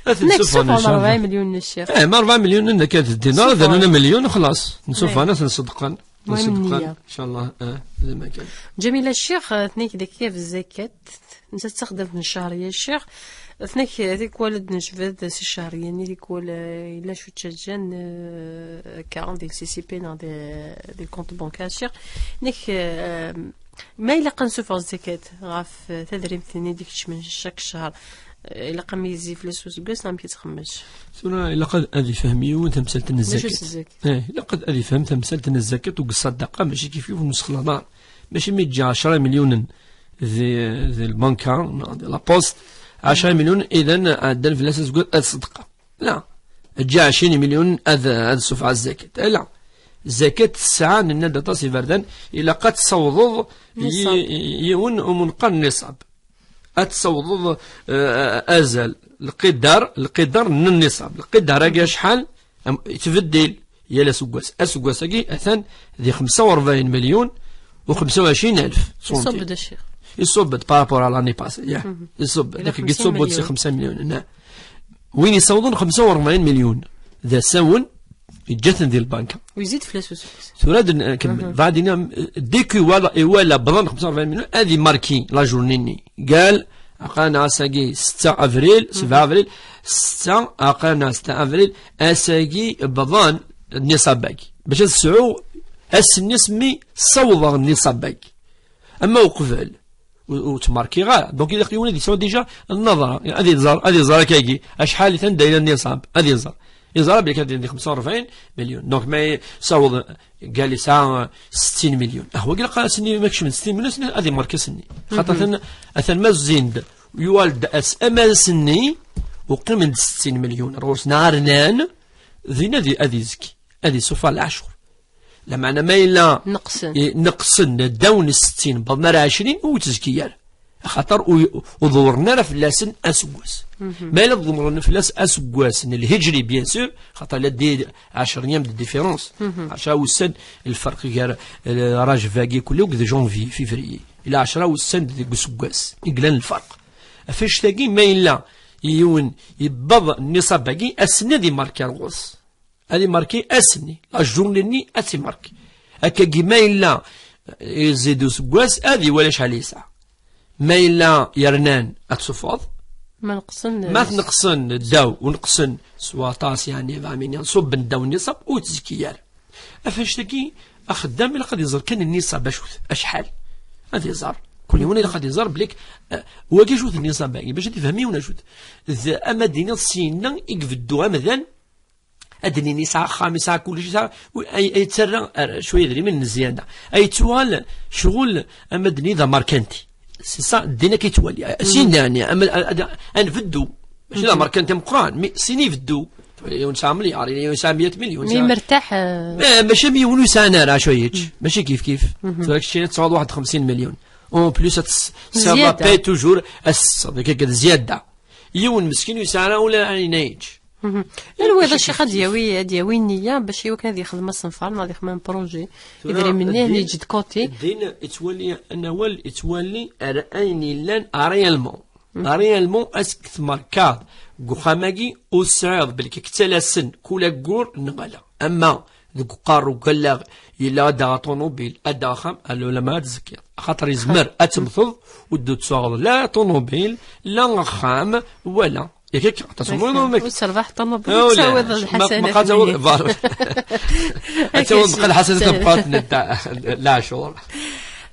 Ad ten-ssufuɣen, inchallah. Rebɛa milyun n ccix. Eh, ma rebɛa milyun n nekk d dinar, ad rnun milyun, xlas. Nsufuɣen, ad ten-ṣeddqen. Muhim nniya. Inchallah, eh, d amakan. Ǧamila Ccix, eh, tenna-k deg yaf zzakat, nettat d taxdamt n ccehriya Ccix, tenna-k, eh, tikwal ad d-nejbed si ccehriya-nni, tikwal, eh, yella cwiṭ ǧǧan, eh, akka, di C C P neɣ di, di compte bancaire Ccix, tenna-k, eh, ma ilaq ad nsuffeɣ zzakat ɣef, eh, tadrimt-nni d-ikeččmen cak ccher, eh, ilaq ad meyyez fell-as useggas neɣ amek i tt-xemmec? Tura ilaq ad, ad ifhem yiwen tamsalt n zzakat. Mačči s zzakat. Eh, ilaq ad, ad ifhem tamsalt n zzakat u deg ṣṣadaqa, mačči kif kif ur nessexlaḍ ara. Mačči mi yeǧǧa ɛecra milyunen di, di lbanka, neɣ di la poste, ɛecra milyunen, idan ɛeddan fell-as azeggaɣ ad ṣeddqeɣ. La. Eǧǧa ɛecrin milyunen ad, ad sufɣeɣ zzakat. Ala. Zzakat tesɛa, nenna-d aṭas iberdan, ilaq ad tessawḍeḍ yi-, yiwen umenqar n niṣab. Ad tessawḍeḍ, eh, azal, lqidar, lqidar n nniṣab. Lqidar-agi acḥal? Am, yettbeddil yal aseggas. Aseggas-agi atan di xemsa u rebɛin milyun u xemsa u ɛecrin alef. Iṣubb-d acu? Iṣubb-d par rapport à l'année passée, ya. Mhm. Iṣubb-d. Ila dak-agi xemsin iṣubb-d si milyun. Xemsa milyun, na. Win yessawḍen xemsa u rebɛin milyun d asawen, yeǧǧa-ten di lbanka. U yezid fell-as useggas. Tura ad nkemmel. Mhm. Baɛd ini, dès que iwala, iwala bḍan xemsa u rebɛin milyun, ad imarki la journée-nni. Qal, aql-aneɣ ass-agi setta avril, sebɛa avril, setta, aql-aneɣ setta avril, ass-agi bḍan nniṣab-agi. Bac ad sɛuɣ ass-nni asmi ssawḍeɣ nniṣab-agi. Ama uqbel, ur, ur ttmarkiɣ ara. Donc, ilaq yiwen ad yesɛu déjà nnaḍra, ad iẓer, ad iẓer akkagi, acḥal i t-anda yella nniṣab, ad iẓer. Iẓer belli kan di xemsa u rebɛin milyun. Donc, ma yessaweḍ, qal yesɛa settin milyun. Ah, wagi ilaq ad s-nini ma kecmen settin milyun, ad imarki ass-nni. Xaṭer atan, atan ma zzin-d, yuɣal-d ass, ama ass-nni, u qqimen-d settin milyun. Ar ɣur-sen rnan, din ad i-, ad izki, ad isuffeɣ leɛcur. Lameɛna ma yella neqsen. I, neqsen ddaw n settin, wwḍen ar ɛecrin, ur ttezki ara. Axaṭer ur, ur ḍewren ara fell-asen aseggas. Ma yella ḍemren fell-as aseggas n lhijri, bien sûr, xaṭer la d ɛecra yam de différence. Ɛecra wussan lferq gar, eh, Rajab-agi kulli akked janvier, février. Ila ɛecra wussan deg useggas i yellan lferq. Ɣef annect-agi, ma yella yiwen yewweḍ nniṣab-agi, ass-nni ad imarki ar ɣur-s. Ad imarki ass-nni, la journée-nni ad timarki. Akkagi ma yella, eh, izid useggas, ad iwali acḥal yesɛa. Ma yella yernan, ad tsuffɣeḍ. Ma neqsen, ma tneqsen ddaw, u neqsen s waṭas, yeɛni, bɣa min ṣubben ddaw nniṣab, ur tzekki ara. Ɣef annect-agi, axeddam ilaq ad iẓer kan nniṣab acu-t, acḥal. Ad iẓer. Kul yiwen ilaq ad iẓer belli, eh, wagi acu-t nniṣab-agi, bac ad ifhem yiwen acu-t. D, ama d-iniḍ syenna i ibeddu amdan, ad d-nini yesɛa axxam, yesɛa kullec, yesɛa, u-, ay, ay yettarra ar cwiya idrimen n zzyada. Ay yettuɣal ccɣel, ama d-nini d amerkanti. C'est ça, ddin akka yettwali. Syenna, yeɛni, ama, ad, ad, ad nbeddu. Mačči d amerkanti ameqqran, mais syenna ibeddu. Yiwen yesɛa melyar, yiwen yesɛa meyya milyun, mi yesɛa mertaḥ, eh, eh, mačči am yiwen ur yesɛan ara, acu yečč? Mačči kif kif. Tura keččini ad tesɛuḍ waḥed xemsin milyun. En plus, ad tes-, tesɛiḍ zzyada. La paie toujours, ad s-, d zzyada. Yiwen meskin ur yesɛi ara ula ayen ad yečč. Anwa d ccix ad d-yawi, ad d-yawi nniya bac i wakken ad yexdem asenfar neɣ ad yexdem un projet? Idrimen-nni ad yeǧǧ de côté. Din yettwali, anawal yettwali ar ayen yellan réellement. Réellement, est-ce que tmerkaḍ deg uxxam-agi ur tesɛiḍ belki ktalasen kul aggur neɣ ala? Ama deg uqerru n wallaɣ yella ad d-aɣ ṭunubil, ad d-aɣ axxam, ala ulama ad tzekkiḍ. Axaṭer yezmer ad temmteḍ ur d-tuɣeḍ la ṭunubil, la axxam, wala. Yak akka, aṭas n win ur terbaḥ ṭunubil, ur tettawiḍ lḥasanat. Ad tawiḍ, voilà. Ad tawiḍ meqqar lḥasanat n leɛcur.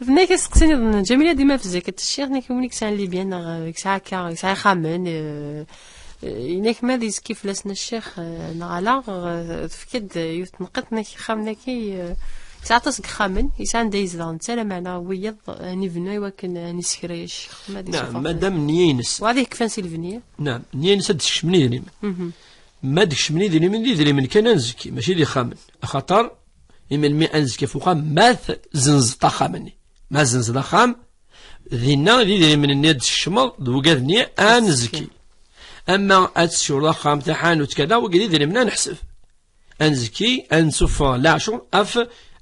Tenna-k aseqsi nniḍen, Ǧamila, dima f zdat ccix, tenna-k win i yesɛan Libyan neɣ yesɛa akka, yesɛa ixxamen, eh, eh, yenna-k ma ad yezki fell-asen ccix, eh, neɣ ala, eh, tefka-d yiwet n tneqqiṭ, tenna-k ixxamen-agi, eh, yesɛa aṭas n yexxamen, yesɛa anda yezdeɣ netta, lameɛna wiyaḍ, eh, ad n-ibnu i wakken, eh, ad n-isekra ccix, ma ad yessuffeɣ. Naɛam, madam nniya-ines. Wa ad yekfan si lebni. Naɛam, nniya-ines ad d-skecmen idrimen. Ma d-kecmen idrimen, d idrimen kan ad nzekki, mačči d ixxamen. Axaṭer, imelmi ad nzekki ɣef uxxam, ma tzenzeḍ axxam-nni. Ma tzenzeḍ axxam, dinna d idrimen-nni ad d-tkecmeḍ, d wigad-nni ad nzekki. Ama ad tsekreḍ axxam, taḥanut, kada, wigi d idrimen ad neḥseb. Ad nzekki, ad nsuffeɣ leɛcur ɣef,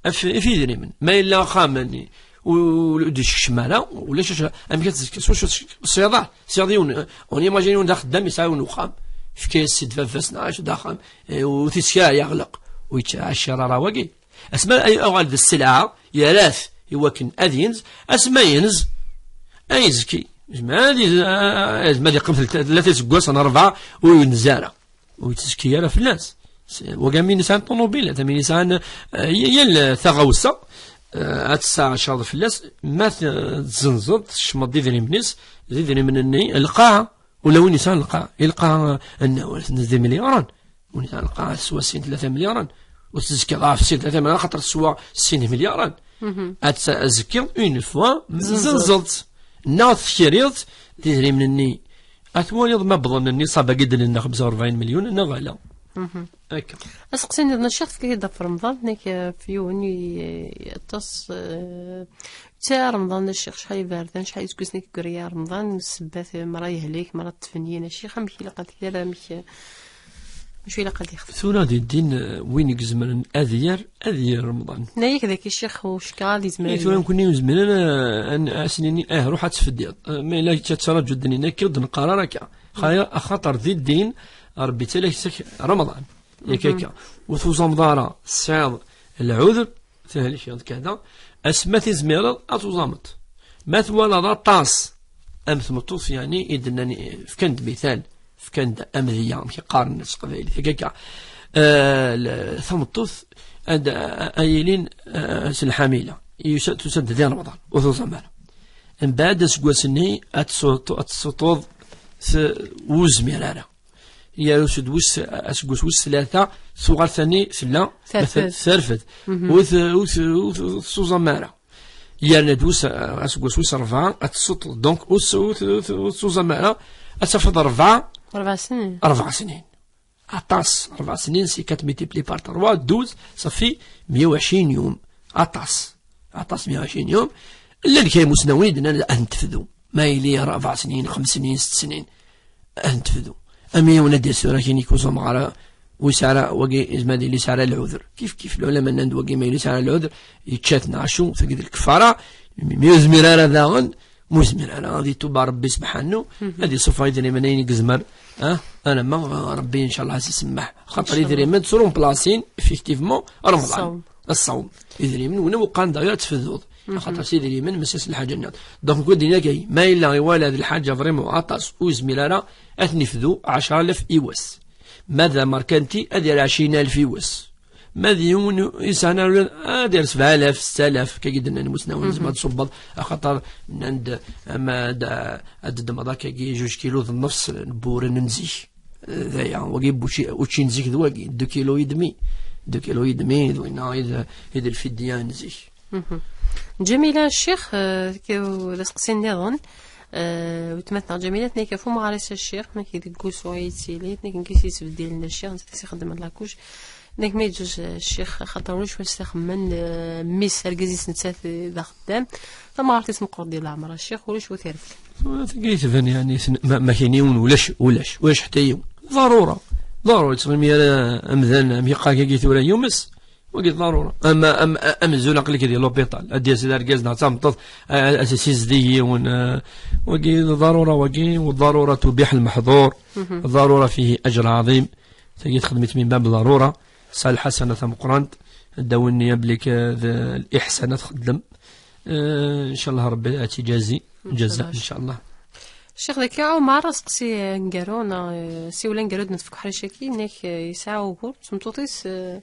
ɣef, ɣef idrimen. Ma yella axxam-nni ur, ur d-yekcem ara, ulac acu, amek ad tezkiḍ? S wacu tesɛiḍ? Tesɛiḍ yiwen, on imagine yiwen d axeddam yesɛa yiwen uxxam. Efk-as-t-id baba-s neɣ acu d axxam, eh, ur t-iskar, yeɣleq, ur yettɛaccir ara wagi. Asma ay uɣal d sselɛa, yerra-t i wakken ad yenz, asma yenz, ad yezki. Yezmer ad yez-, yezmer ad yeqqim tlata, tlata iseggasen, rebɛa, ur yenz ara. Ur yettezki ara fell-as. S-, wagi am win yesɛan ṭunubil, am win yesɛan, eh, y-, yal taɣawsa, eh, ad tesɛacaḍ fell-as, ma t-, tzenzeḍ, tecmeḍ d idrimen-is, d idrimen-nni, lqaɛa, ula win yesɛan lqaɛa, i lqaɛa, eh, n, n, d imelyaren, win yesɛan lqaɛa teswa sin tlata imelyaren, ur tezkiḍ ɣef sin tlata imelyaren, xaṭer teswa sin imelyaren. Ad tt-, ad tezkiḍ une fois, tzenzeḍ. Tzenzeḍ. Neɣ tekriḍ d idrimen-nni. Ad twaliḍ ma wwḍen nniṣab-agi d-nenna xemsa u rebɛin milyun, neɣ ala. Akka. Aseqsi nniḍen, a ccix, tefka-t-id ɣef Remḍan, nekk, eh, f yiwen i, i aṭas, eh, tta Remḍan, a ccix, acḥal iberdan, acḥal iseggasen i yeggra Remḍan, ssebbat, eh, mara yehlek, mara ttfenyin, a ccix, amek ilaq ad t-yerr, amek, eh, acu ilaq ad yexdem? Tura di ddin, eh, win i izemren ad yerr, ad yerr Remḍan. Nna-yak daki, ccix, ucekka ad izmer ad yerr. Tura nekkni ur nezmir ara, eh, ad s-nini, ah, ruḥ ad tfeddiḍ. Eh, ma yella kečč ad ttraǧuḍ ddin-nni, nekk ur d-neqqar ara akka. Xaya, axaṭer di ddin, Rebbi yettalak-ak Remḍan. Yak akka. Ur tuẓameḍ ara, tesɛiḍ lɛuder, tehlikeḍ kada. Asma tizmireḍ, ad tuẓameḍ. Ma twalaḍ aṭas, am tmeṭṭut, yeɛni, i d-nnan, fkan-d mital, fkan-d amedya, amek i qqaren s teqbaylit, yak akka. Eh, l-, tameṭṭut, ad, ad ilin, eh, s lḥamila. Yusa-, tusa-d di Remḍan, ur tuẓam ara. Mbeɛd aseggas-nni, ad tessuṭ-, ad tessuṭṭuḍ s-, ur zmir ara. Yerra used wis, aseggas wis tlata, tuɣal tani tella terfed. Terfed. Ur t-, ur t-, ur t-, ur tettuẓam ara. Yerna-d wis, aseggas wis rebɛa, ad tessuṭṭeḍ. Donc, ur t-, ur t-, ur t-, ur tettuẓam ara. Ad tafeḍ rebɛa, rebɛa snin. Rebɛa snin. Aṭas, rebɛa snin, c'est quatre multiplié par trois, douze, ça fait meyya u ɛecrin yum. Aṭas. Aṭas, meyya u ɛecrin yum. Llan kra n imusnawen i d-nnan ad ten-tefdu. Ma yili rebɛa snin, xems snin, sett snin, ad ten-tefdu. Am yiwen ad d-yas tura kini kuẓum ɣer ur yesɛi ara, wagi yezmer ad yili yesɛa ara lɛuder. Kif kif, lɛulama nnan-d wagi ma yili yesɛa ara lɛuder, yečča-t neɣ acu, tagi d lkefara, mi ur yezmir ara daɣen, ma ur yezmir ara, ad yettuba Rebbi subḥanu, ad iṣufeɣ idrimen ayen i yezmer, ah, alamma, ah, Rebbi, ncallah, ad s-isemmeḥ. Xaṭer idrimen ttrumplassin, effectivement, Remḍan. Ṣṣawm. Ṣṣawm. Idrimen, wina uqan d'ailleurs ad tfedduḍ. Axaṭer s idrimen, mačči s lḥaǧa-nniḍen. Donc, nekk ad d-iniɣ akka, ma yella iwala d lḥaǧa vraiment aṭas, ur yezmir ara, ad ten-ifdu ɛecra alaf i wass. Ma d amerkanti, ad yerr ɛecrin alaf i wass. Ma d yiwen yesɛan awlad, ad yerr sebɛa alaf, setta alaf, akka i d-nnan imusnawen, tzemreḍ ad tṣubbeḍ, axaṭer nnan-d, ama ad, ad d-ddmeḍ akkagi juj kilu d nnefs n wuren n zik. D aya, wagi n wučči, učči n zik d wagi, deux kilos et demi. Deux kilos et demi, d winna i d, i d lfidya n zik. Ǧamila, ccix, eh, d aseqsi nniḍen. Eh, weltma-tneɣ Ǧamila, tenna-k ɣef umɣar-is a ccix, nekk deg wusu ay yettili, nekk nekk i s-yettbeddilen a ccix, nettat i s-ixeddmen la couche. Nekk ma yeǧǧuǧ, eh, ccix, xaṭer ulac wass taxemmen, eh, mmi-s, argaz-is nettat, eh, d axeddam. Tamɣart-is meqqret di leɛmer a ccix, ulac bu tireft. Tagi tban, yani, tn-, ma, ma kien yiwen ulac, ulac, ulac ḥetta yiwen. Ḍarura. Ḍarura, yettɣimi ara amdan, am yeqqar kagi tura yumes. Wagi d ḍarura. Ama, am, a-, amzun aql-ik di l'hôpital. Ad d-yas d argaz neɣ d tameṭṭut, a-, a-, ad s-izdeg yiwen, a-, wagi d ḍarura, wagi, والضرورة تبيح المحظور. الضرورة فيه أجر عظيم. Tagi texdem-itt min bab ḍarura. Tesɛa lḥasana tameqqrant. Ad d-awin nniya belli k-, d liḥsana txeddem. Eh, ncallah Rebbi ad tt-ijazi. Ncallah. Jaza, ncallah. Ccix, dagi Ɛumar, aseqsi aneggaru, neɣ, eh, siwel aneggaru d-netfek uḥric-agi, nekk, eh, yesɛa ugur, d tmeṭṭut-is, eh,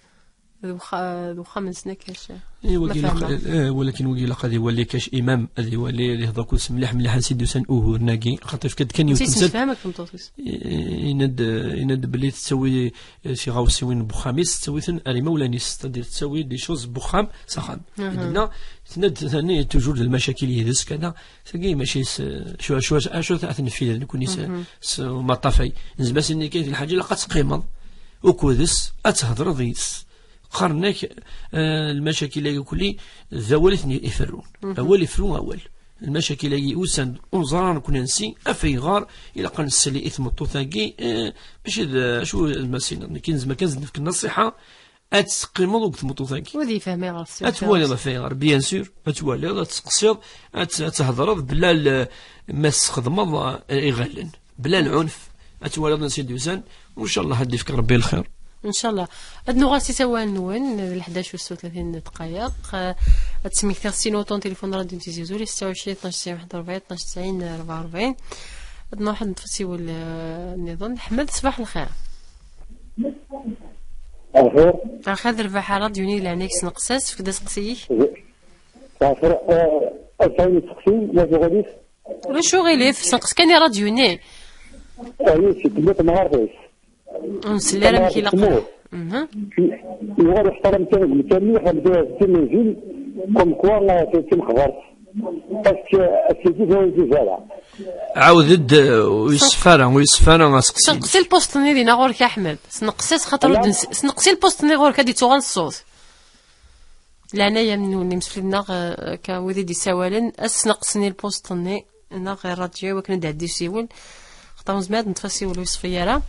d uxa-, d uxxam-nsen akka. Eh, wagi ma ilaq, fehmeɣ. Eh, walakin wagi ilaq ad iwali kac imam, ad iwali, ad ihḍer kullec mliḥ, mliḥ, ansi d-usan uguren-agi, xaṭer yefka-d kan yiwet temsalt. Tessefhem ak tmeṭṭut-is. Eh, yenna-d, yenna-d belli tettawi, eh, tiɣawsiwin n uxxam-is, tettawi-ten ar imawlan-is, c'est-à-dire tettawi des choses n uxxam s axxam. Aha. Yenna, tenna-d, tenna toujours d lmacakil yid-s, kada, tagi mačči s, acu, acu, acu ad t-neffider nekni s, s umaṭṭaf-agi. Nezmer ad s-nini kan lḥaǧa, ilaq ad teqqimeḍ ukud-s, ad thedreḍ yid-s. Qqaren-ak, eh, lmacakil-agi kulli d awal i ten-iferrun. Awal iferru awal. Lmacakil-agi usan-d, ur neẓri ara nekni ansi, af ayɣer ilaq ad nsel i tmeṭṭut-agi, eh, mačči d acu, ma s-iniḍ, nekni nezmer kan ad nefk nṣiḥa, ad teqqimeḍ deg tmeṭṭut-agi. Ur d-yefhem ayɣer tessuter. Ad twaliḍ af ayɣer, bien sûr, ad twaliḍ, ad tseqsiḍ, ad t-, ad thedreḍ, bla l-, ma tesxedmeḍ, eh, iɣallen, bla lɛunf, ad twaliḍ ansi d-usan, u ncallah ad d-ifk Rebbi lxir. Ncallah. Ad nuɣal s isawalen-nwen, d leḥdac u tlatin dqayeq. Eh, ad tesmektiḍ sin uṭun tilifun n Radio Tizi Uzzu, setta u ɛecrin, tnac tesɛin, waḥed u rebɛin, tnac tesɛin, rebɛa u rebɛin. Ad nruḥ ad neṭṭef asiwel, eh, nniḍen. Ḥmed, ṣbaḥ lxir. Lxir. Axir d rrbeḥ a ṛadyu-nni, di leɛnaya-k sneqs-as, efk-d aseqsi-ik. Lxir, eh, ad sɛin iseqsiyen, ma tuɣal-it? Ulac uɣilif, sneqs kan i ṛadyu-nni. Ayi, si tella temɣart-is. Ur nsell ara amek ilaq. Mhm. Yuɣal ixtar amkan deg umkan-nni, xedmet timenzi, comme quoi, eh, timexbert. Parce que, eh, c'est tout un débat. Ɛawed-d, eh, ur yessef ara, ur yessef ara aseqsi. Sneqsi lpust-nni dinna ɣur-k, a Ḥmed. Sneqs-as xaṭer ur d-, sneqsi lpust-nni ɣur-k, ad d-ittuɣal ṣṣut. Leɛnaya n imsefliden-nneɣ, eh, akka wid i d-yessawalen, ad sneqsen i lpust-nni, neɣ i ṛṛadyu, i wakken ad d-iɛeddi usiwel. Xaṭer ur nezmir ad neṭṭef asiwel ur yeṣfi ara.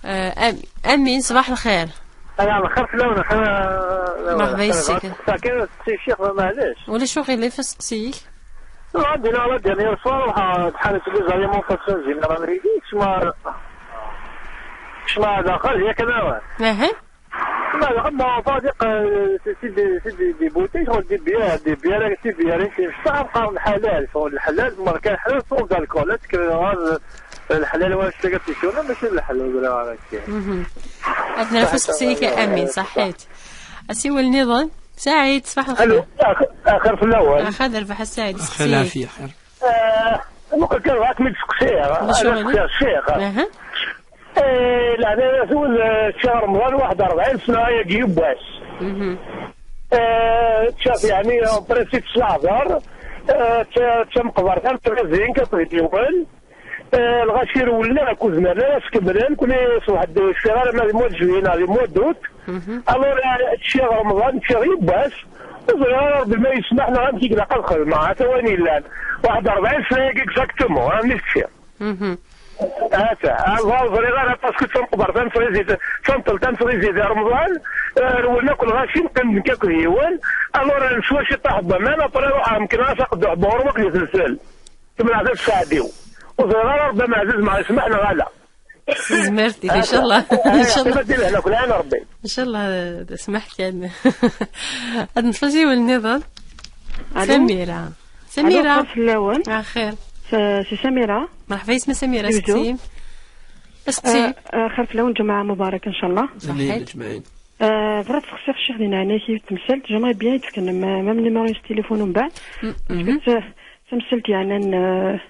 Eh, am-, Amin, ṣbaḥ lxir. Ala, lxir fell-awen, lxir, eh, Merḥba lxir, yes-k. Sakin, si ccix, ma, maɛlic. Ulac uɣilif, aseqsi-ik. Ṛadyu-nneɣ, ṛadyu-nneɣ, yir ṣṣwar, ruḥeɣ, bḥal n les alimentation générale, kecma, kecma daxel, yak ad awen. Aha. Ma d Rebbi Ṣadiq, eh, c'est, c'est des, c'est des, des bouteilles, شغل des bières, des bières, des bières, c'est ça, qqaren lḥalal, شغل lḥalal, ma kan lḥalal, sans alcool, la tekra ɣer lḥalal, wa, c'est que c'est sûr, mačči d lḥalal, ur ẓriɣ ara akka. Mhm. Ad naf aseqsi-ik, Amin, ṣaḥḥit. Asiwel nniḍen, Saɛid, ṣbaḥ lxir. Alo, ax-, axir fell-awen. Axir d rrbeḥ a Saɛid, aseqsi-ik. Axir lɛafiya, axir. Eh, muqel kan ad kem-id-seqsiɣ, ad seqsiɣ ccix. Aha. Eh, leɛnaya-nwen, eh, ččiɣ Remḍan waḥed rebɛin sna ayagi yiwwas. Mhm. Eh, ččiɣ, yeɛni, en principe s leɛḍer, eh, ččiɣ, ččiɣ meqbert am tɣizin, ka tɣidiwen. Eh, lɣaci rewlen akk, ur zmiren ara ad skemmlen, kuni ṣṣbeḥ d-, cfiɣ ara ma di mois de juillet neɣ di mois d'août. Alors, eh, ččiɣ Remḍan, ččiɣ yiwwas. Ur ẓriɣ ara Rebbi ma yesmaḥ neɣ amek i ilaq ad xedmeɣ. Ata wayen yellan. Waḥed rebɛin sna-agi exactement, armi teččiɣ. Ata, ur ẓriɣ ara parce que d tameqbert, tameṭṭut, tameṭṭut i Remḍan, eh, rewlen akk lɣaci, neqqim nekk akked yiwen. Alors, neswa ciṭṭaḥ n waman, après ruḥeɣ mekneɣ-as aqedduḥ n uɣrum akked ifelfel. Temneɛ d aseɛdi-w. Ur ẓriɣ ara Rebbi ameɛzuz ma yesmaḥ neɣ ala. Tezmert-ik, incallah. Incallah. Ad d-ilehna kul ɛin Rebbi. Incallah, d asmaḥ kan. Ad nefk asiwel nniḍen. Allô? Samira. Samira. Allô, xir fell-awen. Ah, xir. S-, si Samira. Merḥba yesma Samira, Yebdu. Steqsim. Steqsim. Ah, ah, xir fell-awen, ǧemɛa mubarak, incallah. Ṣaḥit. Amin, ǧemɛin. Ah, bɣiɣ ad sseqsiɣ ccix di leɛnaya-k yiwet temsalt, j'aimerais bien ad d-tefkem, ah, même numéro n téléphone umbeɛd. Parce que d tamsalt yeɛnan, ah,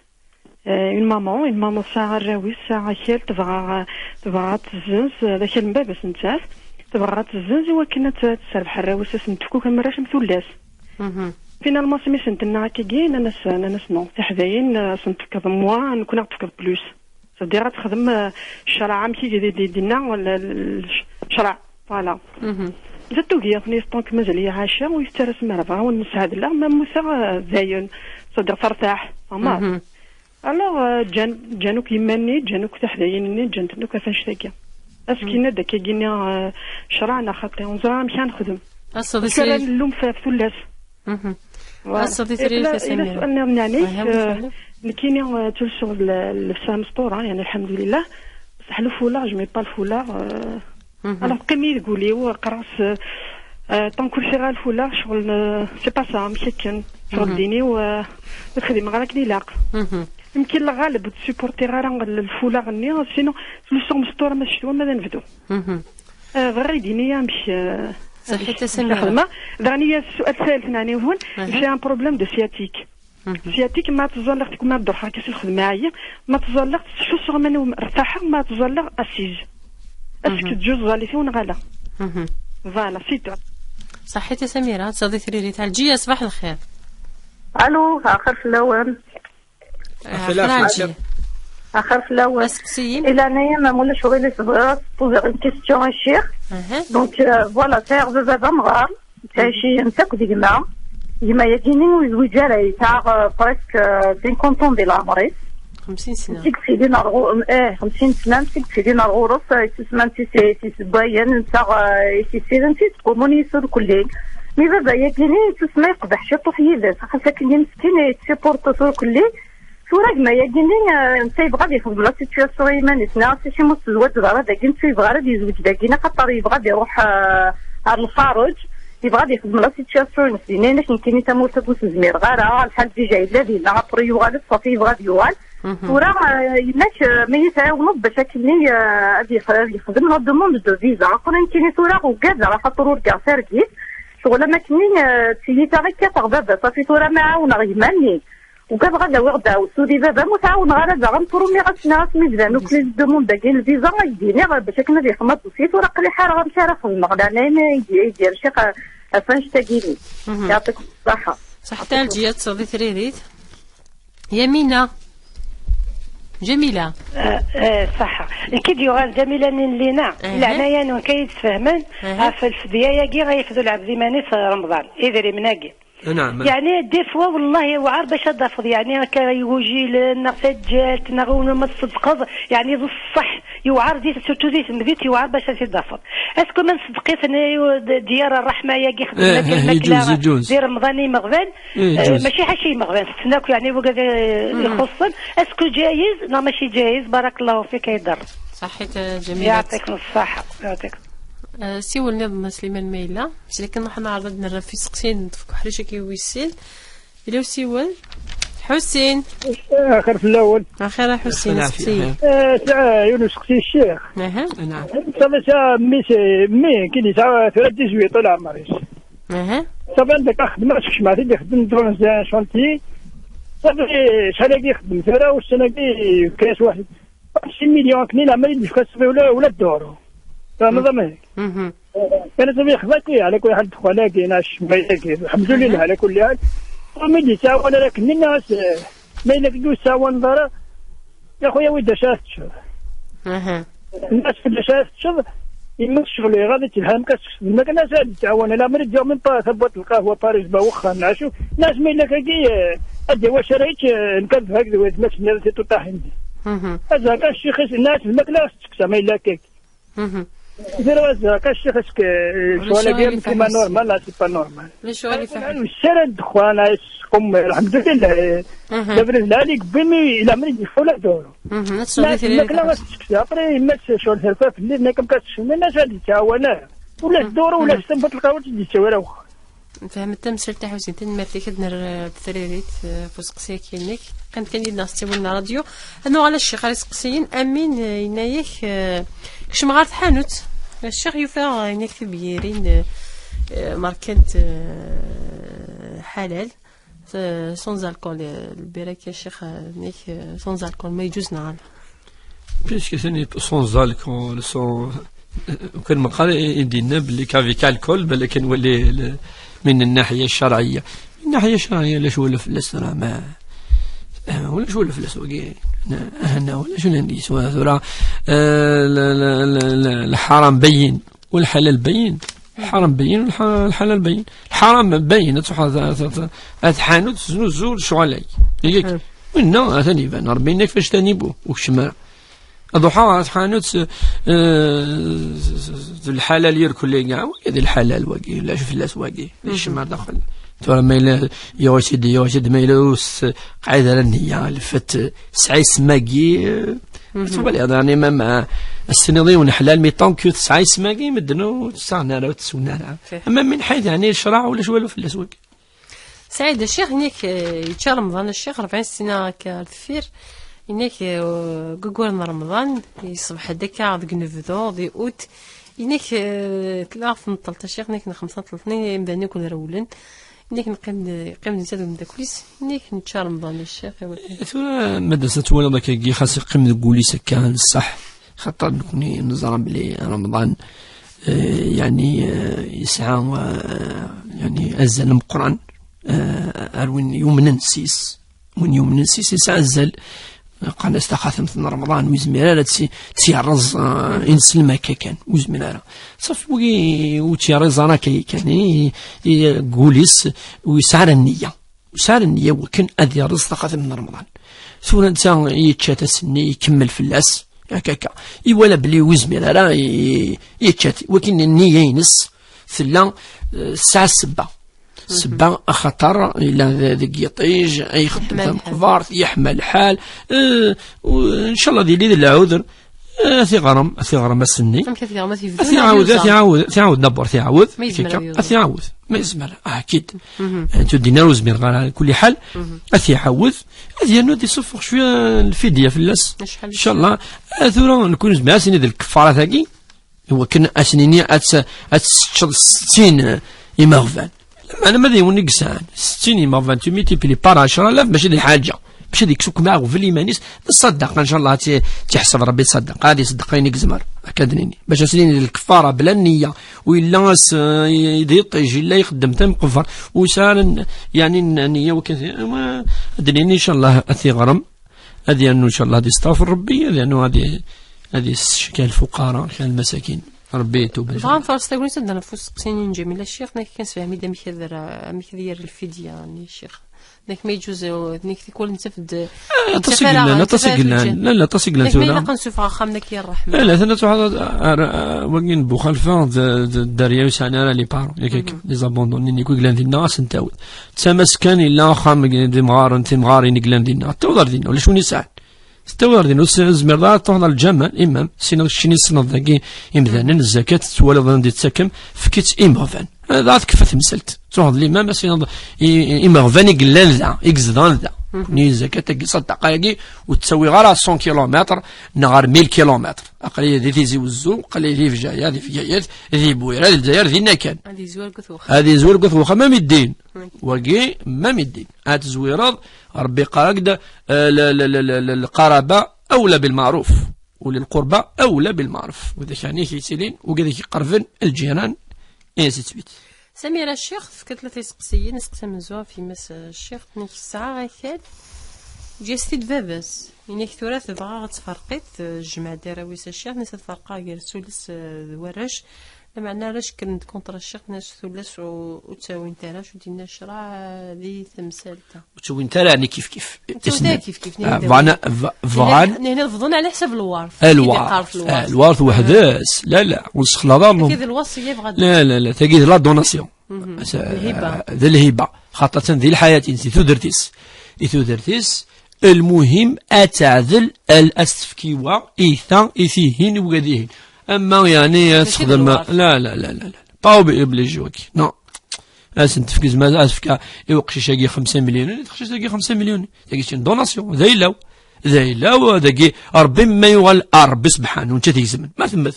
Eh, une maman, une maman tesɛa arraw-is, tesɛa akal, tebɣa, tebɣa ad tezzenz, eh, d akal n baba-s nettat, tebɣa ad tezzenz i wakken ad t-, ad tesserbeḥ arraw-is, ad sen-tefk akk am arrac am tullas. Finalement, asmi sen-tenna akkagi, nnan-as, nnan-as non, tiḥdayin, eh, ad sen-tefkeḍ moins, nekkni ad ɣ-tefkeḍ plus. C'est-à-dire ad texdem, eh, ccreɛ amek i d-, d-, d-, d-yenna, l-, l-, ccreɛ. Voilà. Nettat tugi-yaɣ, tenna-yas tant que mazal-iyi ɛaca, ur yi-tettarra s mmerba, ur nesɛa d la, ma mmuteɣ, eh, dayen. C'est-à-dire tertaḥ, tfehmeḍ? Alors, euh, ǧǧan, ǧǧan akk yemma-nni, ǧǧan akk tiḥdayin-nni, ǧǧan-ten akk ɣef annect-agi. Ass-agi yenna-d akkagi-nni, euh, ccreɛ neɣ xaṭi, ur neẓri ara amek ara nexdem. Ass-a d acu ara nlum f-, f-, tullas. Voilà. Ass-a d Samira. Ila sual nniḍen, yeɛni, euh, nekkini, euh, ttlusuɣ l-, llebsa amesṭura, yeɛni, lḥemdulillah. Bṣeḥ le foulard, je mets pas le foulard, euh, Alors, teqqim-iyi deg wul-iw, qqareɣ-as, euh, tant que ur sɛiɣ ara lfula, ccɣel, euh, c'est pas ça, amek akken. Ccɣel ddin-iw, euh, ur t-xdimeɣ ara akken ilaq. Yemkin lɣaleb ur t-supportiɣ ara l-, lfula-nni, sinon, ttlusuɣ mesṭura ma d ccetwa, ma d anebdu. Euh, bɣiɣ ad yi-d-tini amek, euh, amek xedmeɣ. Daɣen, i-, sual thalten, ɛni, j'ai un problème de sciatique. Sciatique, ma tẓalleɣ, ma d-ruḥeɣ akka si lxedma ɛyiɣ, ma tẓalleɣ, ttḥussuɣ iman-iw rtaḥeɣ, ma tẓalleɣ assise. Est-ce que teǧǧuẓ tẓallit-iw neɣ ala? Voilà, c'est tout. Ṣaḥit a Samira, ad taḍi tririt. Ɛelǧiya, ṣbaḥ lxir. Allô, axir fell-awen. Axir, Ɛelǧiya. Axir fell-awen. Aseqsi-im? Di leɛnaya-m, ma ulac aɣilif, bɣiɣ ad poser une question à ccix. Donc, euh, voilà, sɛiɣ baba d amɣar. Ttɛici netta akked gma. Gma-yagi-nni ur yezwiǧ ara, yesɛa, euh, presque, euh, cinquante ans di leɛmer-is. Xemsin sna. Seg tfilin ar ɣur-, eh, xemsin sna, seg tfilin ar ɣur-s, eh, yessusem-, yessewwayen, netta, eh, yessisiden, yesqumun yes-s urkelli. Mi baba-yagi-nni yessusem, yeqbeḥ ciṭuḥ yid-s, xas akken-nni meskin, yettsupporte-t urkelli. Tura gma-yagi-nni, eh, netta yebɣa ad yexdem la situation i yiman-is, nniɣ-as acimi ur tezwaǧeḍ ara dagi, netta yebɣa ara ad yezweǧ dagi, axaṭer yebɣa ad iruḥ, eh, ar lxareǧ, yebɣa ad yexdem la situation-ines dinna, yenna-ak nekkini tamurt-agi ur s-zmireɣ ara, lḥal déjà yella dinna, après yuɣal-d, ṣafi yebɣa ad yuɣal. Tura, eh, yenna-ak, eh, ma yi-tɛiwneḍ bac akkenni, eh, ad yex-, ad yexdem la demande de visa, aql-i nekkini tura ugadeɣ, axaṭer urgaɣ targit, ccɣel am akkenni, eh, d tiyita i kkateɣ baba, ṣafi tura ma ɛawneɣ gma-nni. Ugadeɣ ad awiɣ ddeɛwessu di baba-m, ur t-ɛawneɣ ara daɣen, promiɣ-as, nniɣ-as mi d-bdan akk les demandes-agi n lviza, ad k-d-iniɣ bac akken ad yexdem adusyi, tura aql-i ḥareɣ amek ara xedmeɣ, leɛnaya-m i d-, i d-yerciq ɣef annect-agi-nni. Yeɛṭik ṣṣaḥa. Ṣaḥit a Ɛelǧiya, ad tesleḍ i tririt. Yamina. Jamila. Eh, eh, ṣaḥa. Nekk i d-yuɣal Jamila-nni n Lina. Leɛnaya-nwen, kan ad yi-d-tfehmen ɣef lfedya-agi, ad yefdu lɛebd iman-is Remḍan, idrimen-agi. Anɛam. Yeɛni, des fois, wallahi, yewɛer bac ad d-tafeḍ, yeɛni, akka igujilen, neɣ taǧǧalt, neɣ win ma tṣeddqeḍ, yeɛni, d ṣṣeḥ, yewɛer, di, surtout di temdint, yewɛer bac ad t-id-tafeḍ. Est-ce que ma nṣeddeq-iten, eh, d-, diyar ṛṛeḥma-yagi, xedmen akken lmakla di Remḍan i yimeɣban? Eh, mačči ḥaca i yimeɣban, tetten akk, yeɛni, wigad, eh, ixuṣṣen. Est-ce que ǧayiz, neɣ mačči ǧayiz? Barakallahu fik, ay ddar. Ṣaḥit, eh, Jamila. Yeɛṭikum ṣṣaḥa, yeɛṭikum. Eh, siwel niḍen a Sliman ma yella. Slikin ruḥ neɛreḍ ad nerra f iseqsiyen n tfekkuḥric-agi wis sin. Yella usiwel. Ḥusin. Axir fell-awen. Axir a Ḥusin, axir, seqsi. Axir. Eh, sɛiɣ yiwen useqsi i ccix. Aha. Safi sa mmi-s, mmi, kin yesɛa tura dix-huit n leɛmer-is. Aha. Safi anda akka xedmeɣ, sekcmeɣ-t-id ixeddem devant un chantier. Safi, acḥal-agi ixeddem tura, ussan-agi yefka-yas waḥed. Six millions akken i leɛmer i d-yefka ṣṣbi ula, ula d duru. Tfehmeḍ amek? Kan ad yexḍa akk, ala kulli ḥal ddexwan-agi, neɣ ccemma-agi. Lḥemdulillah, ala kulli ḥal. Ur mi d-yettɛawan ara akken-nni, neɣ as-, ma yella ur yettɛawaneḍ ara, Ya xuya, wi d acu ara teččeḍ? Aha. Nnas fell-as ara teččeḍ, yemma ccɣel iɣaḍ-itt lḥal, ma ad teččeḍ, ma kan ad d-tɛawen, la mri d-yaɣ min pa tabwat lqahwa Paris ba wexxam, acu? Nnas ma yella kagi, eh, ad d-yawi acu ara yečč, eh, nekk ad bhak d wayt ma s-nniḍ tiṭuṭaḥin. Mhm. Azhar kan ccix-is, nnas lmakla ad s-tteksa ma yella kagi. Mhm. Zero azhar kan ccix-is ke, eh, ccɣel-agi am kima normal, la, c'est pas normal. Ulac uɣilif. Ssara ddexwan, ay squm, alḥemdulillah. Mhm. Labrid lɛali, yewwi mi, la mri d-yeffeɣ ula d duru. Mhm, ad tesɛuḍ tiririt. Lmakla ad s-tteksa, après, yemma-s ccɣel terfa fell-i, nekk am kas tecmen, acu ad d-yettɛawan ara. Ula d duru, ula s-tanfut lqahwa, ur tt-id-yettawi ara wexxam. Fehmet tamsalt taḥuzint, tanemmirt-ik, ad nerr, eh, d tiririt, eh, ɣef useqsi-agi-inek. Qqim kan yid-neɣ s ttawil n ṛṛadyu. Ad nuɣal a ccix ar iseqsiyen. Amin, eh, yenna-yak, eh, kcem ɣer tḥanut. Ccix yufa, eh, yenna-yak tibyirin, eh, eh, markant, eh, ḥalal. Eh, sans alcool, eh, lbira-k a ccix, eh, yenna-yak, eh, sans alcool, ma yeǧǧuz neɣ ala? Puisque tani sans alcool, sans, kan meqqar i, i d-yenna belli qu'avec alcool, belli kan wali le, min nnaḥiya ccerɛiyya. Min nnaḥiya ccerɛiyya, ulac wala fell-as tura, ma, eh, ulac wala fell-as wagi. Na, eh, na, ulac wala fell-as tura, eh, le, le, le, le, lḥaram bayyin, walḥalal bayyin. Lḥaram bayyin, walḥa-, lḥalal bayyin. Lḥaram bayyin, ad tṛuḥ, ad, ad, ad, ad tḥanut, teznuzu lecɣal-agi. Yak. Winna, atan iban, Ṛebbi yenna-k fajtanibuh, ur keččem ara. Ad ruḥeɣ ɣer tḥanut, eh, d lḥalal irkelli, ah, wagi d lḥalal wagi, ulac fell-as wagi, d ccem ar daxel. Tura ma yella yuɣ-itt-id, yuɣ-itt-id, ma yella ur s-, qɛid ara nniya, lfet, tesɛa isem-agi, eh, ad twaliḍ, yani, ma, ma, ad s-tiniḍ yiwen ḥlal, mais tant que tesɛa isem-agi, medden ur tt-ssaɣen ara, ur tt-swen ara. Ama min ḥayt, yani, ccṛeɛ, ulac walu fell-as wagi. Saɛid, a ccix, inek, eh, yečča Remḍan, a ccix, rebɛin sna akka ar deffir. Inek, eh, deg waggur n Remḍan, yesbeḥ-d akka deg unebdu, di ut. Inek, eh, tella tneṭṭelt, a ccix, inek n xemsa n tleṭnin, imdanen akk rewlen. Inek neqqim d, yeqqim d netta d umeddakel-is. Inek nečča Remḍan, a ccix, i wakken. Tura, ma d-as ad twaliḍ akka, xas yeqqim deg wul-is akka, d ṣṣeḥ. Xaṭer nekni neẓra belli Remḍan, eh, yani, eh, yesɛa, eh, yani, azal ameqqran, eh, ar win yumnen s-is. Win yumnen s-is yesɛa azal. Qqaren-as taxatemt n Remḍan, ur yezmir ara ad tt-, tt-yerreẓ, eh, ineslem akka kan, ur yezmir ara. Safi wagi ur tt-yerriẓ ara akka kan, i, i, deg wul-is, ur yesɛi ara nniya. Ur sɛi ara nniya wakken ad yerreẓ taxatemt n Remḍan. Tura netta yečča-t ass-nni, ikemmel fell-as, akka, akka. Iwala belli ur yezmir ara, i-, yečča-t. Wakken nniya-ines tella, eh, tesɛa ssebba. Ssebba axaṭer yella d-, deg yiṭij, ay ixeddem tameqbart, yeḥma lḥal, eh, u-, ncallah ad yili d lɛuder. Eh, ad t-iɣrem, ad t-iɣrem ass-nni. Amek ad t-iɣrem? Ad t-yebdu ad t-iɛawed, ad t-iɛawed, ad t-iɛawed, d'abord ad t-iɛawed. Ma yezmer ad t-iɛawed. Ma yezmer, ah, akid. Eh, ur d-yenni ara ur zmireɣ ara, kulli ḥal. Ad t-iɛawed, ad yernu ad isuffeɣ cwiya n lfidya fell-as. Ncallah. Eh, tura, nekk ur nezmir ad s-nini d lkeffarat-agi, i wakken ad s-nini ad s-, ad teččeḍ settin imeɣban. Lameɛna ma d yiwen i yesɛan settin imeɣban, tu multiplies par ɛecra alaf, mačči d lḥaǧa. Mačči ad yekkes akk aɣbel iman-is, d ṣṣadaqa, ncallah, ad tt-, tt-iḥseb Rebbi d ṣṣadaqa, ad iṣeddeq ayen i yezmer. Akka ad d-nini. Bac ad s-nini d lkeffara, bla nniya, u yella ass, eh, d iṭij, yella ixeddem tameqbert, u yesɛa ara n-, yeɛni n-, nniya wakken, eh, ad d-nini, ncallah, ad t-iɣrem, ad yernu, ncallah, ad istaɣfer Rebbi, ad yernu ad i-, ad isecka lfuqara, kra lmasakin. Rebbi itub. Bɣan ɣer-s tagnit ad d-naf usteqsi-nni n Ǧamila Ccix, nekk kan sefhem-iyi-d amek ad ara, amek ad yerr lfidya-nni, Ccix. Nekk ma yeǧǧuz, nekk tikwal nettaf-d, ah, aṭas i yellan, aṭas i yellan, la, la, aṭas i yellan tura. Nekk ma ilaq ad nsuffeɣ axxam-nni akka i ṛṛeḥma. Eh, la, tana tuḥaḍ ar, ar, wagi n Buxalfa, d, d, d dderya ur sɛan ara les parents, yak, yak, les abandonnés, nekk i yellan dinna, ad sen-tawiḍ. D tama-s kan yella axxam d imɣaren, timɣarin i yellan dinna. Ad tawiḍ ar dinna, ulac win yesɛan. Tettawiḍ ar din, ur tezmireḍ ara ad truḥeḍ ar lǧameɛ, imam, tessneḍ keččini tessneḍ dagi imdanen, zzakat, tettwaliḍ anda i tt-tettakem, efk-itt i imeɣban. Dɣa tekfa temsalt. Truḥeḍ limam, ad tiniḍ i, i, imeɣban i yellan da, i izedɣen da. Ni zzakat-agi, ṣṣadaqa-agi, ur ttawiɣ ara cent kilomètres neɣ ar mille kilomètres. Aql-iyi di Tizi Wezzu, aql-iyi di Bjaya, di Bgayet, di Bwira, di Lezzayer, dinna kan. Ad yezwar deg wexxam. Ad yezwar deg wexxam, am iddin. Wagi, am iddin. Ad tezwireḍ, Rebbi yeqqar-ak-d, eh, l-, l-, lqaraba awla bilmeɛruf, uli lqurba awla bilmeɛruf. Widak ɛni k-yettilin, wigad i k-iqerben, lǧiran, et ainsi de suite. Samira Ccix tefka tlata iseqsiyen, iseqsi amenzu ɣef yemma-s, eh, Ccix, tenna-k tesɛa akal. Ǧǧiɣ-as-t-id baba-s. Ini-ak tura tebɣa ad tferq-it, eh, jmeɛ-d arraw-is a ccix, nni-as ad ferqeɣ gar tullas, eh, d warrac. Lameɛna arrac kkren-d contre ccix, nni-as tullas ur, ur ttawint ara, acu d-yenna ccṛeɛ, eh, di temsalt-a. Ur ttawint ara, ɛni kif kif. Ur ttawint ara kif kif, ah, nni-ak bɣan, d bɣan. Nni-ak bḍan ɛla ḥsab lweṛt. Ah, lweṛt. Lweṛt, ah, lweṛt weḥd-s. La, la, ur nessexlaḍ ara. Tagi d lweṣiyya yebɣa. La, la, la, tagi d la donation. Mhm. Lhiba. D lhiba. Xaṭer atan di lḥayat-ines, di tudert-is. Di tudert-is, lmuhim ad teɛdel, al-, ad s-tefk i wa, i ta, i tihin, i wigad ihin. Ama, yeɛni, ad texdem, la, la, la, la, la. Pas obligé, waki. Non. Ad sen-tefk zma, ad tefk i uqcic-agi xemsa melyun, i teqcict-agi xemsa melyun. Tagi c'est une donation. D ayla-w. D ayla-w, dagi, Ṛebbi ma yuɣal ar Ṛebbi sebḥanu, netta t-igezmen. Ma temmet.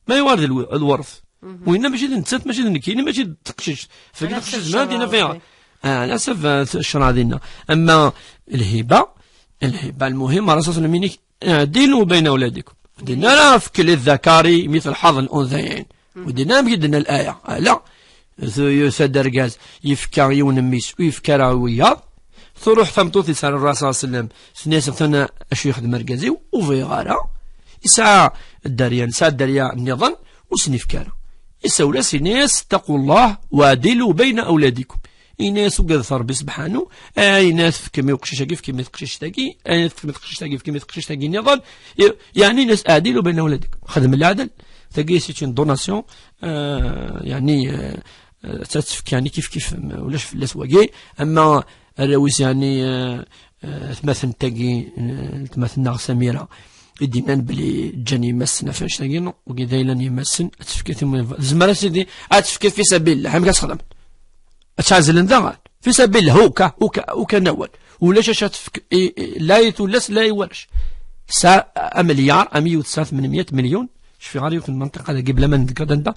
Ma yuɣal d lw-, lweṛt. Mhm. Winna mačči d nettat, mačči d nekkini, mačči d teqcict. Fagi teqcict zman dinna fiha. Ah, ɛla ḥsab, ah, ccṛeɛ dinna. Ama lhiba, lhiba, lmuhim, ara s-aslen minik, اعدلوا بين أولادكم. Dinna ara fek للذكر مثل حظ الأنثيين. Mhm. Ur dinna amek i d-tenna laya. Ala. Tu-, yusa-d argaz, yefka yiwen mmi-s, ur yefka ara i wiyaḍ. Truḥ tameṭṭut yesɛan Ṛṛasul صلى الله عليه وسلم, tenna-yas, atan acu yexdem argaz-iw, ur bɣiɣ ara. Yesɛa dderya, nesɛa dderya nniḍen, ur sen-yefka ara. Isawel-as, yenna-yas, اتقوا الله واعدلوا بين أولادكم. Yenna-yas, ugadet Ṛebbi sebḥanu, ayen ad tefkem i uqcic-agi, fkem i teqcict-agi, ayen ad tefkem i teqcict-agi, fkem i teqcict-agi nniḍen. I-, yeɛni, yenna-yas, اعدلوا بين أولادكم. Xedmem leɛdel. Tagi, c'est une donation, euh, yeɛni, euh, eh, ad tefk, yeɛni, kif kif, m-, ulac fell-as wagi. Ama arraw-is, yeɛni, eh, eh, atmaten-agi, eh, atmaten-nneɣ Samira, i d-yennan belli ǧǧan yemma-tsen ɣef annect-agi, wagi d ayla n yemma-tsen, ad tefk i tim-, tezmer a sidi, ad tefk fi sabil llah, amek ad texdem? Ad tt-ɛezlen daɣen? Fi sabil llah, uka, uka, uka n awal. Ulac acu ad tefk i, i, la i tullas, la i warrac. Tesɛa amelyar, am yiwet tesɛa tmenmya melyun, cfiɣ ara yiwet n lmenṭiqa dagi, bla ma ndekker anda,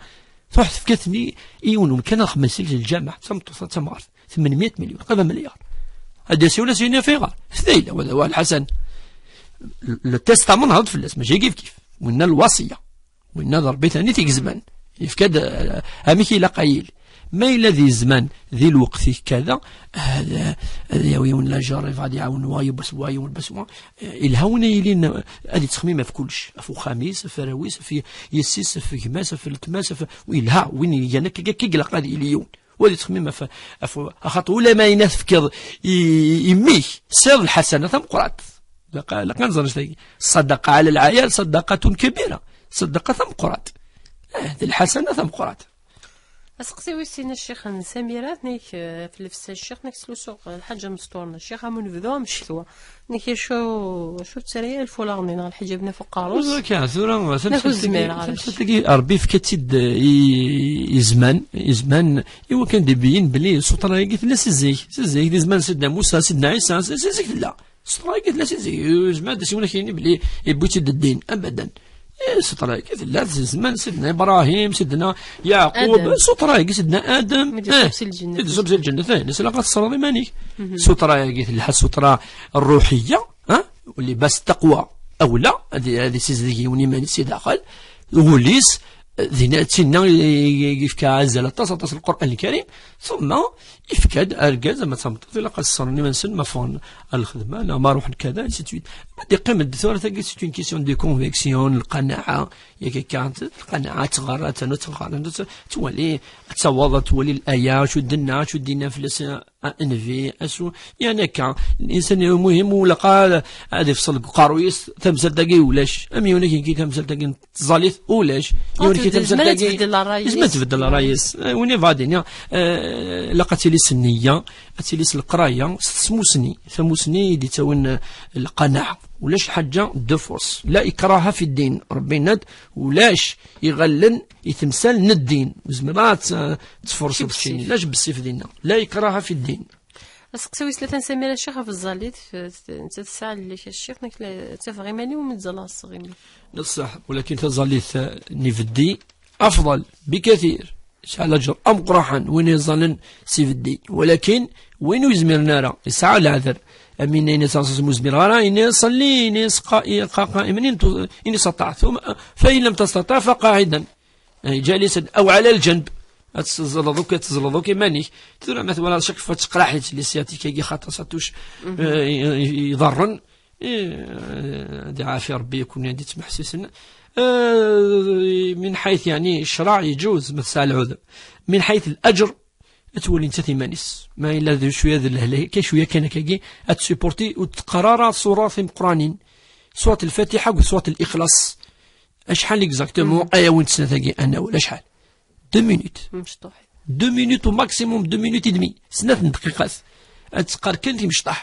Truḥ tefka-ten i, i yiwen umkan ad xedmen si lǧameɛ, d tameṭṭut, d tamɣart, tmenmya melyun, qrib amelyar. Ad d-yas yiwen ad s-yini af ayɣer? Tayla, wa, wa Lḥasan. Le, le testament nehḍ fell-as, mačči kif kif. Winna lwaṣiyya. Winna d Ṛebbi tani t-igezmen. Yefka-d, eh, amek ilaq a yili. Ma yella di zzman, di lweqt-ik kada, ad, ad yawi yiwen la jarrif, ad iɛawen wa, yiwen bas wa, yiwen bas wa. Eh, ilha win yilin, eh, ad yettxemmim ɣef kullec, ɣef uxxam-is, ɣef warraw-is, ɣef yessi-s, ɣef gma-s, ɣef letma-s, ɣef, ilha win igan akka, akka i ilaq ad yili yiwen. Wa ad yettxemmim ɣef, ɣef, axaṭer ula ma ayen ad tefkiḍ i, i, i mmi-k, tesɛiḍ lḥasana tameqqrant. Ilaq, ilaq ad nẓer annect-agi. Ṣṣadaqa ɛala lɛayal, ṣadaqatun kabira. Ṣṣadaqa tameqqrant. Eh, d lḥasana tameqqrant. Aseqsi wis sin a ccix n Samira, tenna-k, eh, ɣef llebsa a ccix, tenna-k slusuɣ, eh, lḥaǧa mesturen a ccix, am unebdu am ccetwa. Tenna-k acu, acu ttarra lfulaɣ-nni neɣ lḥiǧab-nni ɣef uqerru-s? Akka, tura, tenna-k ur zmireɣ ara. Tamsalt-agi, Ṛebbi yefka-tt-id, eh, i, i zzman, i zzman, i wakken ad d-ibeyyen belli ssutra-agi tella si zik, si zik, di zzman Sidna Musa, Sidna Ɛisa, si, si zik tella. Ssutra-agi tella si zik, yezmer ad d-as yiwen ad k-yini belli yewwi-tt-id ddin, abadan. Eh, ssutra-agi tella si zzman Sidna Ibrahim, Sidna Yeɛqub, Adam. Ssutra-agi Sidna Adam, mi d-iṣub, eh, si lǧennet. Mi d-iṣub si lǧennet, eh, nesla ad tesreḍ iman-ik. Mhm. Ssutra-agi tella ssutra ṛṛuḥiyya, eh, u libas taqwa awla, ad, ad isizdeg yiwen iman-is si daxel, ul-is, Dinna, d tinna i, i, i yefka azal aṭas, aṭas n Lqur'an Lkarim, ثم yefka-d argaz ama d tameṭṭut, ilaq ad ṣṣren iman-nsen ma ffɣen ar lxedma, neɣ ma ruḥen kada, ainsi de suite. Ma d-iqqim-d tura tagi, c'est une question de conviction, lqanaɛa, yak akka, lqanaɛa, ad tɣer, ad ternu, ad tɣer, ad twali, ad taweḍ, ad twali laya, acu d-tenna, acu d-yenna fell-as, Anbi, acu, yeɛni akka, linsan muhim, u ilaq ad, ad ifṣel deg uqerruy-is, tamsalt-agi ulac. Am yiwen akken ki tamsalt-agi n tẓallit, ulac. Yiwen ki tamsalt-agi, tbeddel ṛṛay-is. Yezmer ad tbeddel ṛṛay-is. Eh, win yebɣa ad d-iniɣ, eh, ilaq ad tili s nniya, ad tili s leqraya, s tmusni. Tamusni i d-ittawin, eh, lqanaɛa. Ulac lḥaǧa de force. La ikraha fi ddin. Ṛebbi yenna-d, ulac iɣallen i temsal n ddin. Ur zmireɣ ad tt-, ttfurṣeɣ keččini. Ulac bessif dinna. La ikraha fi ddin. Aseqsi wis tlata n Samira Ccix ɣef tẓallit, f-, f-, nettat tesɛa lehlak a ccix, nekk la ttafeɣ iman-iw mi ttẓallaɣ s tɣimit. D ṣṣeḥ, walakin taẓallit, eh, n ibeddi afḍal bikatir. Yesɛa laǧer ameqqran win iẓallen s ibeddi. Walakin win ur yezmiren ara, yesɛa leɛder. Am yenna-as Ṛṛasul ur zmireɣ ara, yenna-as ṣalli, yenna-as qa-, qa-, qa-, iman-in tu-, yenna-as aṭaɛ. Tum-, fa in lam tastatiɛ fa qaɛidan. Eh, ǧalisan, aw ɛala lǧanb. Ad teẓẓleḍ akk, ad teẓẓleḍ akk iman-ik. Tura ma twalaḍ chaque fois teqraḥ-itt les sciatiques-agi, xaṭer ça touche, euh, i- i- iḍarren. Eh, ad iɛafi Rebbi yakk-nni ad yettmeḥsisen. Eh, min ḥayt, yeɛni, ccṛeɛ yeǧuz ma tesɛa lɛudur. Min ḥayt laǧer, ad twali nettat iman-is. Ma yella d cwiya d lehlak, kan cwiya kan akkagi, ad tsupporti, ur teqqar ara ṣṣura timeqqranin. Ṣṣurat Lfatiḥa akked ṣṣurat Lixlaṣ. Acḥal exactement ay awin snat-agi ad nawel, acḥal? Deux minutes. Mecṭuḥ. Deux minutes au maximum, deux minutes et demie. Snat n dqiqat. Ad teqqar kan timecṭaḥ.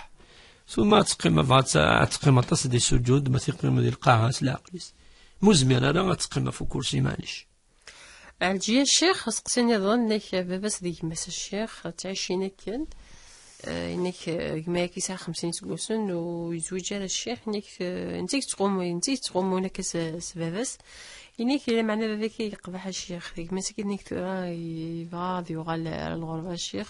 Tumma ad teqqim, ad teqqim aṭas di sujud, ma teqqim di lqaɛa s leɛqel-is. Ma ur zmir ara ad teqqim ɣef ukursi, maɛlic. Ɛelǧiya ccix, aseqsi nniḍen, inek baba-s d gma-s ccix, ttɛicin akken. Eh, inek, eh, gma-yak yesɛa xemsin iseggasen, ur yezwiǧ ara ccix, inek, eh, netta i yettɣummun, netta i yettɣummun akka s, s baba-s. Inek, lameɛna baba-k i yeqbeḥ a ccix, gma-s akka inek tura yebɣa ad yuɣal ar lɣerba a ccix.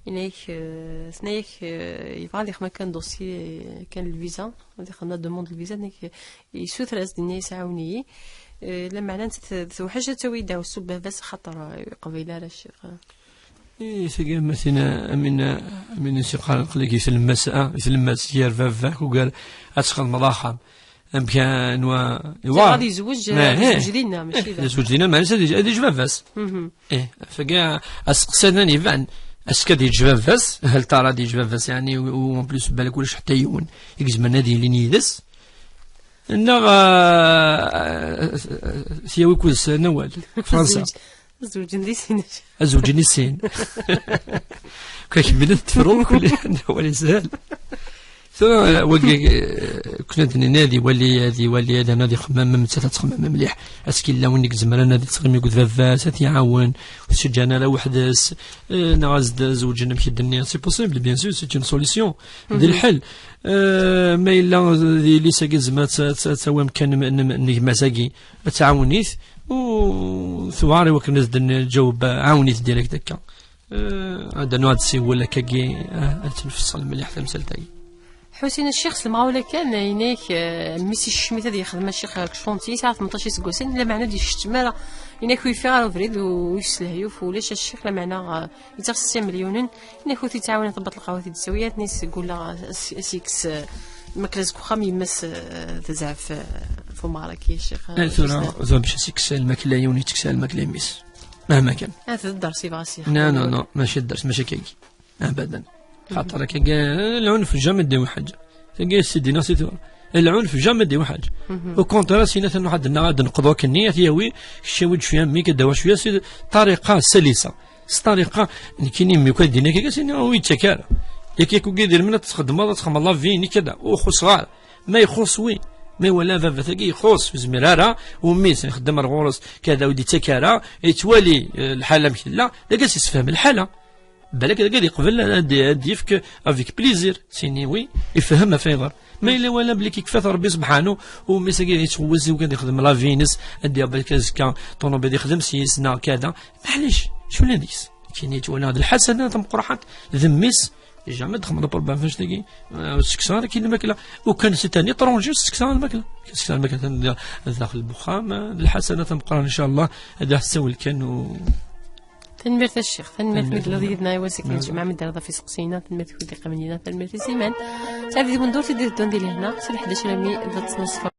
Inek, eh, tenna-yak, eh, yebɣa ad yexdem kan dossier, eh, kan lviza, ad yexdem la demande lviza, inek, eh, yessuter-as-d, yenna-yas ɛawen-iyi. Eh, lameɛna nettat tewḥec ad tawi ddeɛwessu n baba-s, axaṭer, eh, ur yeqbil ara ccix. Eh, tagi am tin, am win, am win i s-yeqqaren aql-ik i tlemmast, ah, i tlemmast gar baba-k ugar ad txedmeḍ axxam. Amek anwa, iwa? Ad yezweǧ, eh, ad yezweǧ dinna, mačči da. Ad yezweǧ dinna, meɛna ad yej-, ad yejj baba-s. Mhm. Eh, fagi aseqsi-nni iban, est-ce que ad yejj baba-s, hal tara ad yejj baba-s, yeɛni, u, u, en plus, balak ulac ḥetta yiwen i izemren ad yilin yid-s. Neɣ, ah, ah, tiyawi kud s-, n awal, Fransa. Zewǧen di sin. Ad zewǧen di sin. Ka kemmlen tefru, kulli wali zhal. Tura, wagi, eh, kunna d-nini ad iwali, ad iwali, ad, ad ixemmem, am nettat ad txemmem mliḥ. Est-ce que yella win i izemren ad yettɣimi akked baba-s, ad t-iɛawen, ur t-ǧǧan ara weḥd-s, eh, neɣ ad zewǧen amek i d-nniɣ. C'est possible, bien sûr, c'est une solution. D lḥel. Eh, ma yella d yelli-s-agi, tzemmer ad t-, ad t-, ad tawi amkan n, n, n gma-s-agi, ad tɛawen-it, u tewɛer i wakken ad s-d-nǧaweb, ɛawen-it direct akka. Eh, ad d-nuɣal ad d-siwel akkagi, eh, ad tt-nfeṣṣel mliḥ tamsalt-agi. Ḥusin a ccix, s lemɣawla kan, inek, eh, mmi-s icmit ad yexdem a ccix deg ccantier, yesɛa tmenṭac iseggasen, lameɛna ur d-yekcem ara, inek ur yeffiɣ ara ubrid, u-, ur yesleh yiwet, ulac a ccix, lameɛna, eh, yettaɣ setta milyunen, inek ur t-yettɛawan ad iṭebbeq lqahwa i d-yettawi, atni seg ula as-, as-yekkes, eh, lmakla seg uxxam, yemma-s, eh, tezɛef, eh, f umaɣraki a ccix. Eh, tura, tura bac ad s-yekkes lmakla yiwen, yettekkes lmakla i mmi-s. Mahma kan. Ah, d dders yebɣa a ccix. Non, non, non, mačči dders, mačči akkagi. Abadan. Xaṭer akkagi, eh, lɛunf jamais d-iwi ḥaǧa. Tagi, sidi, neɣ si tura. Lɛunf jamais d-iwi ḥaǧa. Au contraire, sina tannu ḥad nnaɣ ad d-neqḍu akkenni, ad t-yawi, kečč awi-d cwiya mmi-k, ad d-awi cwiya si ṭariqa salisa. S ṭariqa, nekkini mmi-k ad d-ini akka, sini ur yettak ara. Yak, yak, ugi d ilmen ad txedmeḍ, ad txedmeḍ la vie-inek, kada, ur xuṣṣeɣ ara. Ma ixuṣṣ, wi. Ma iwala baba-tagi ixuṣṣ, ur yezmir ara, u mmi-s ixeddem ar ɣur-s, kada, ur d-yettak ara, yettwali, eh, lḥala amek tella, dagi ad s-yessefhem lḥala. Balak dagi ad yeqbel ad, ad d-yefk avec plaisir, sini wi, ifhem ɣef ayɣer. Ma yella wala belli yekfa-t Rebbi subḥanu, u mmi-s-agi yettɣewwis i wakken ad yexdem la vie-ines, ad d-yawi balak azekka ṭunubil yexdem s-yes neɣ kada. Maɛlic, acu yellan deg-s? Kini yettwala d lḥasana tameqqrant, d mmi-s, jamais txedmeḍ apurban f annect-agi, eh, ur tettekkes ara kini lmakla. U kan c'est un étranger, ur tettekkes ara lmakla. Tettekkes ara lmakla, d-, daxel n wexxam, eh, d lḥasana tameqqrant, ncallah, ad aɣ-tessawel kan u- Tanemmirt a ccix, tanemmirt mi telliḍ yid-neɣ i wass-agi n lǧemɛa, mi d-terreḍ ɣef iseqsiyen-a, tanemmirt i wid yeqqimen yid-neɣ, tanemmirt i Siman. Sɛid Wendurt i d-iteddun di lehna, si leḥdac armi d ttnaṣfa.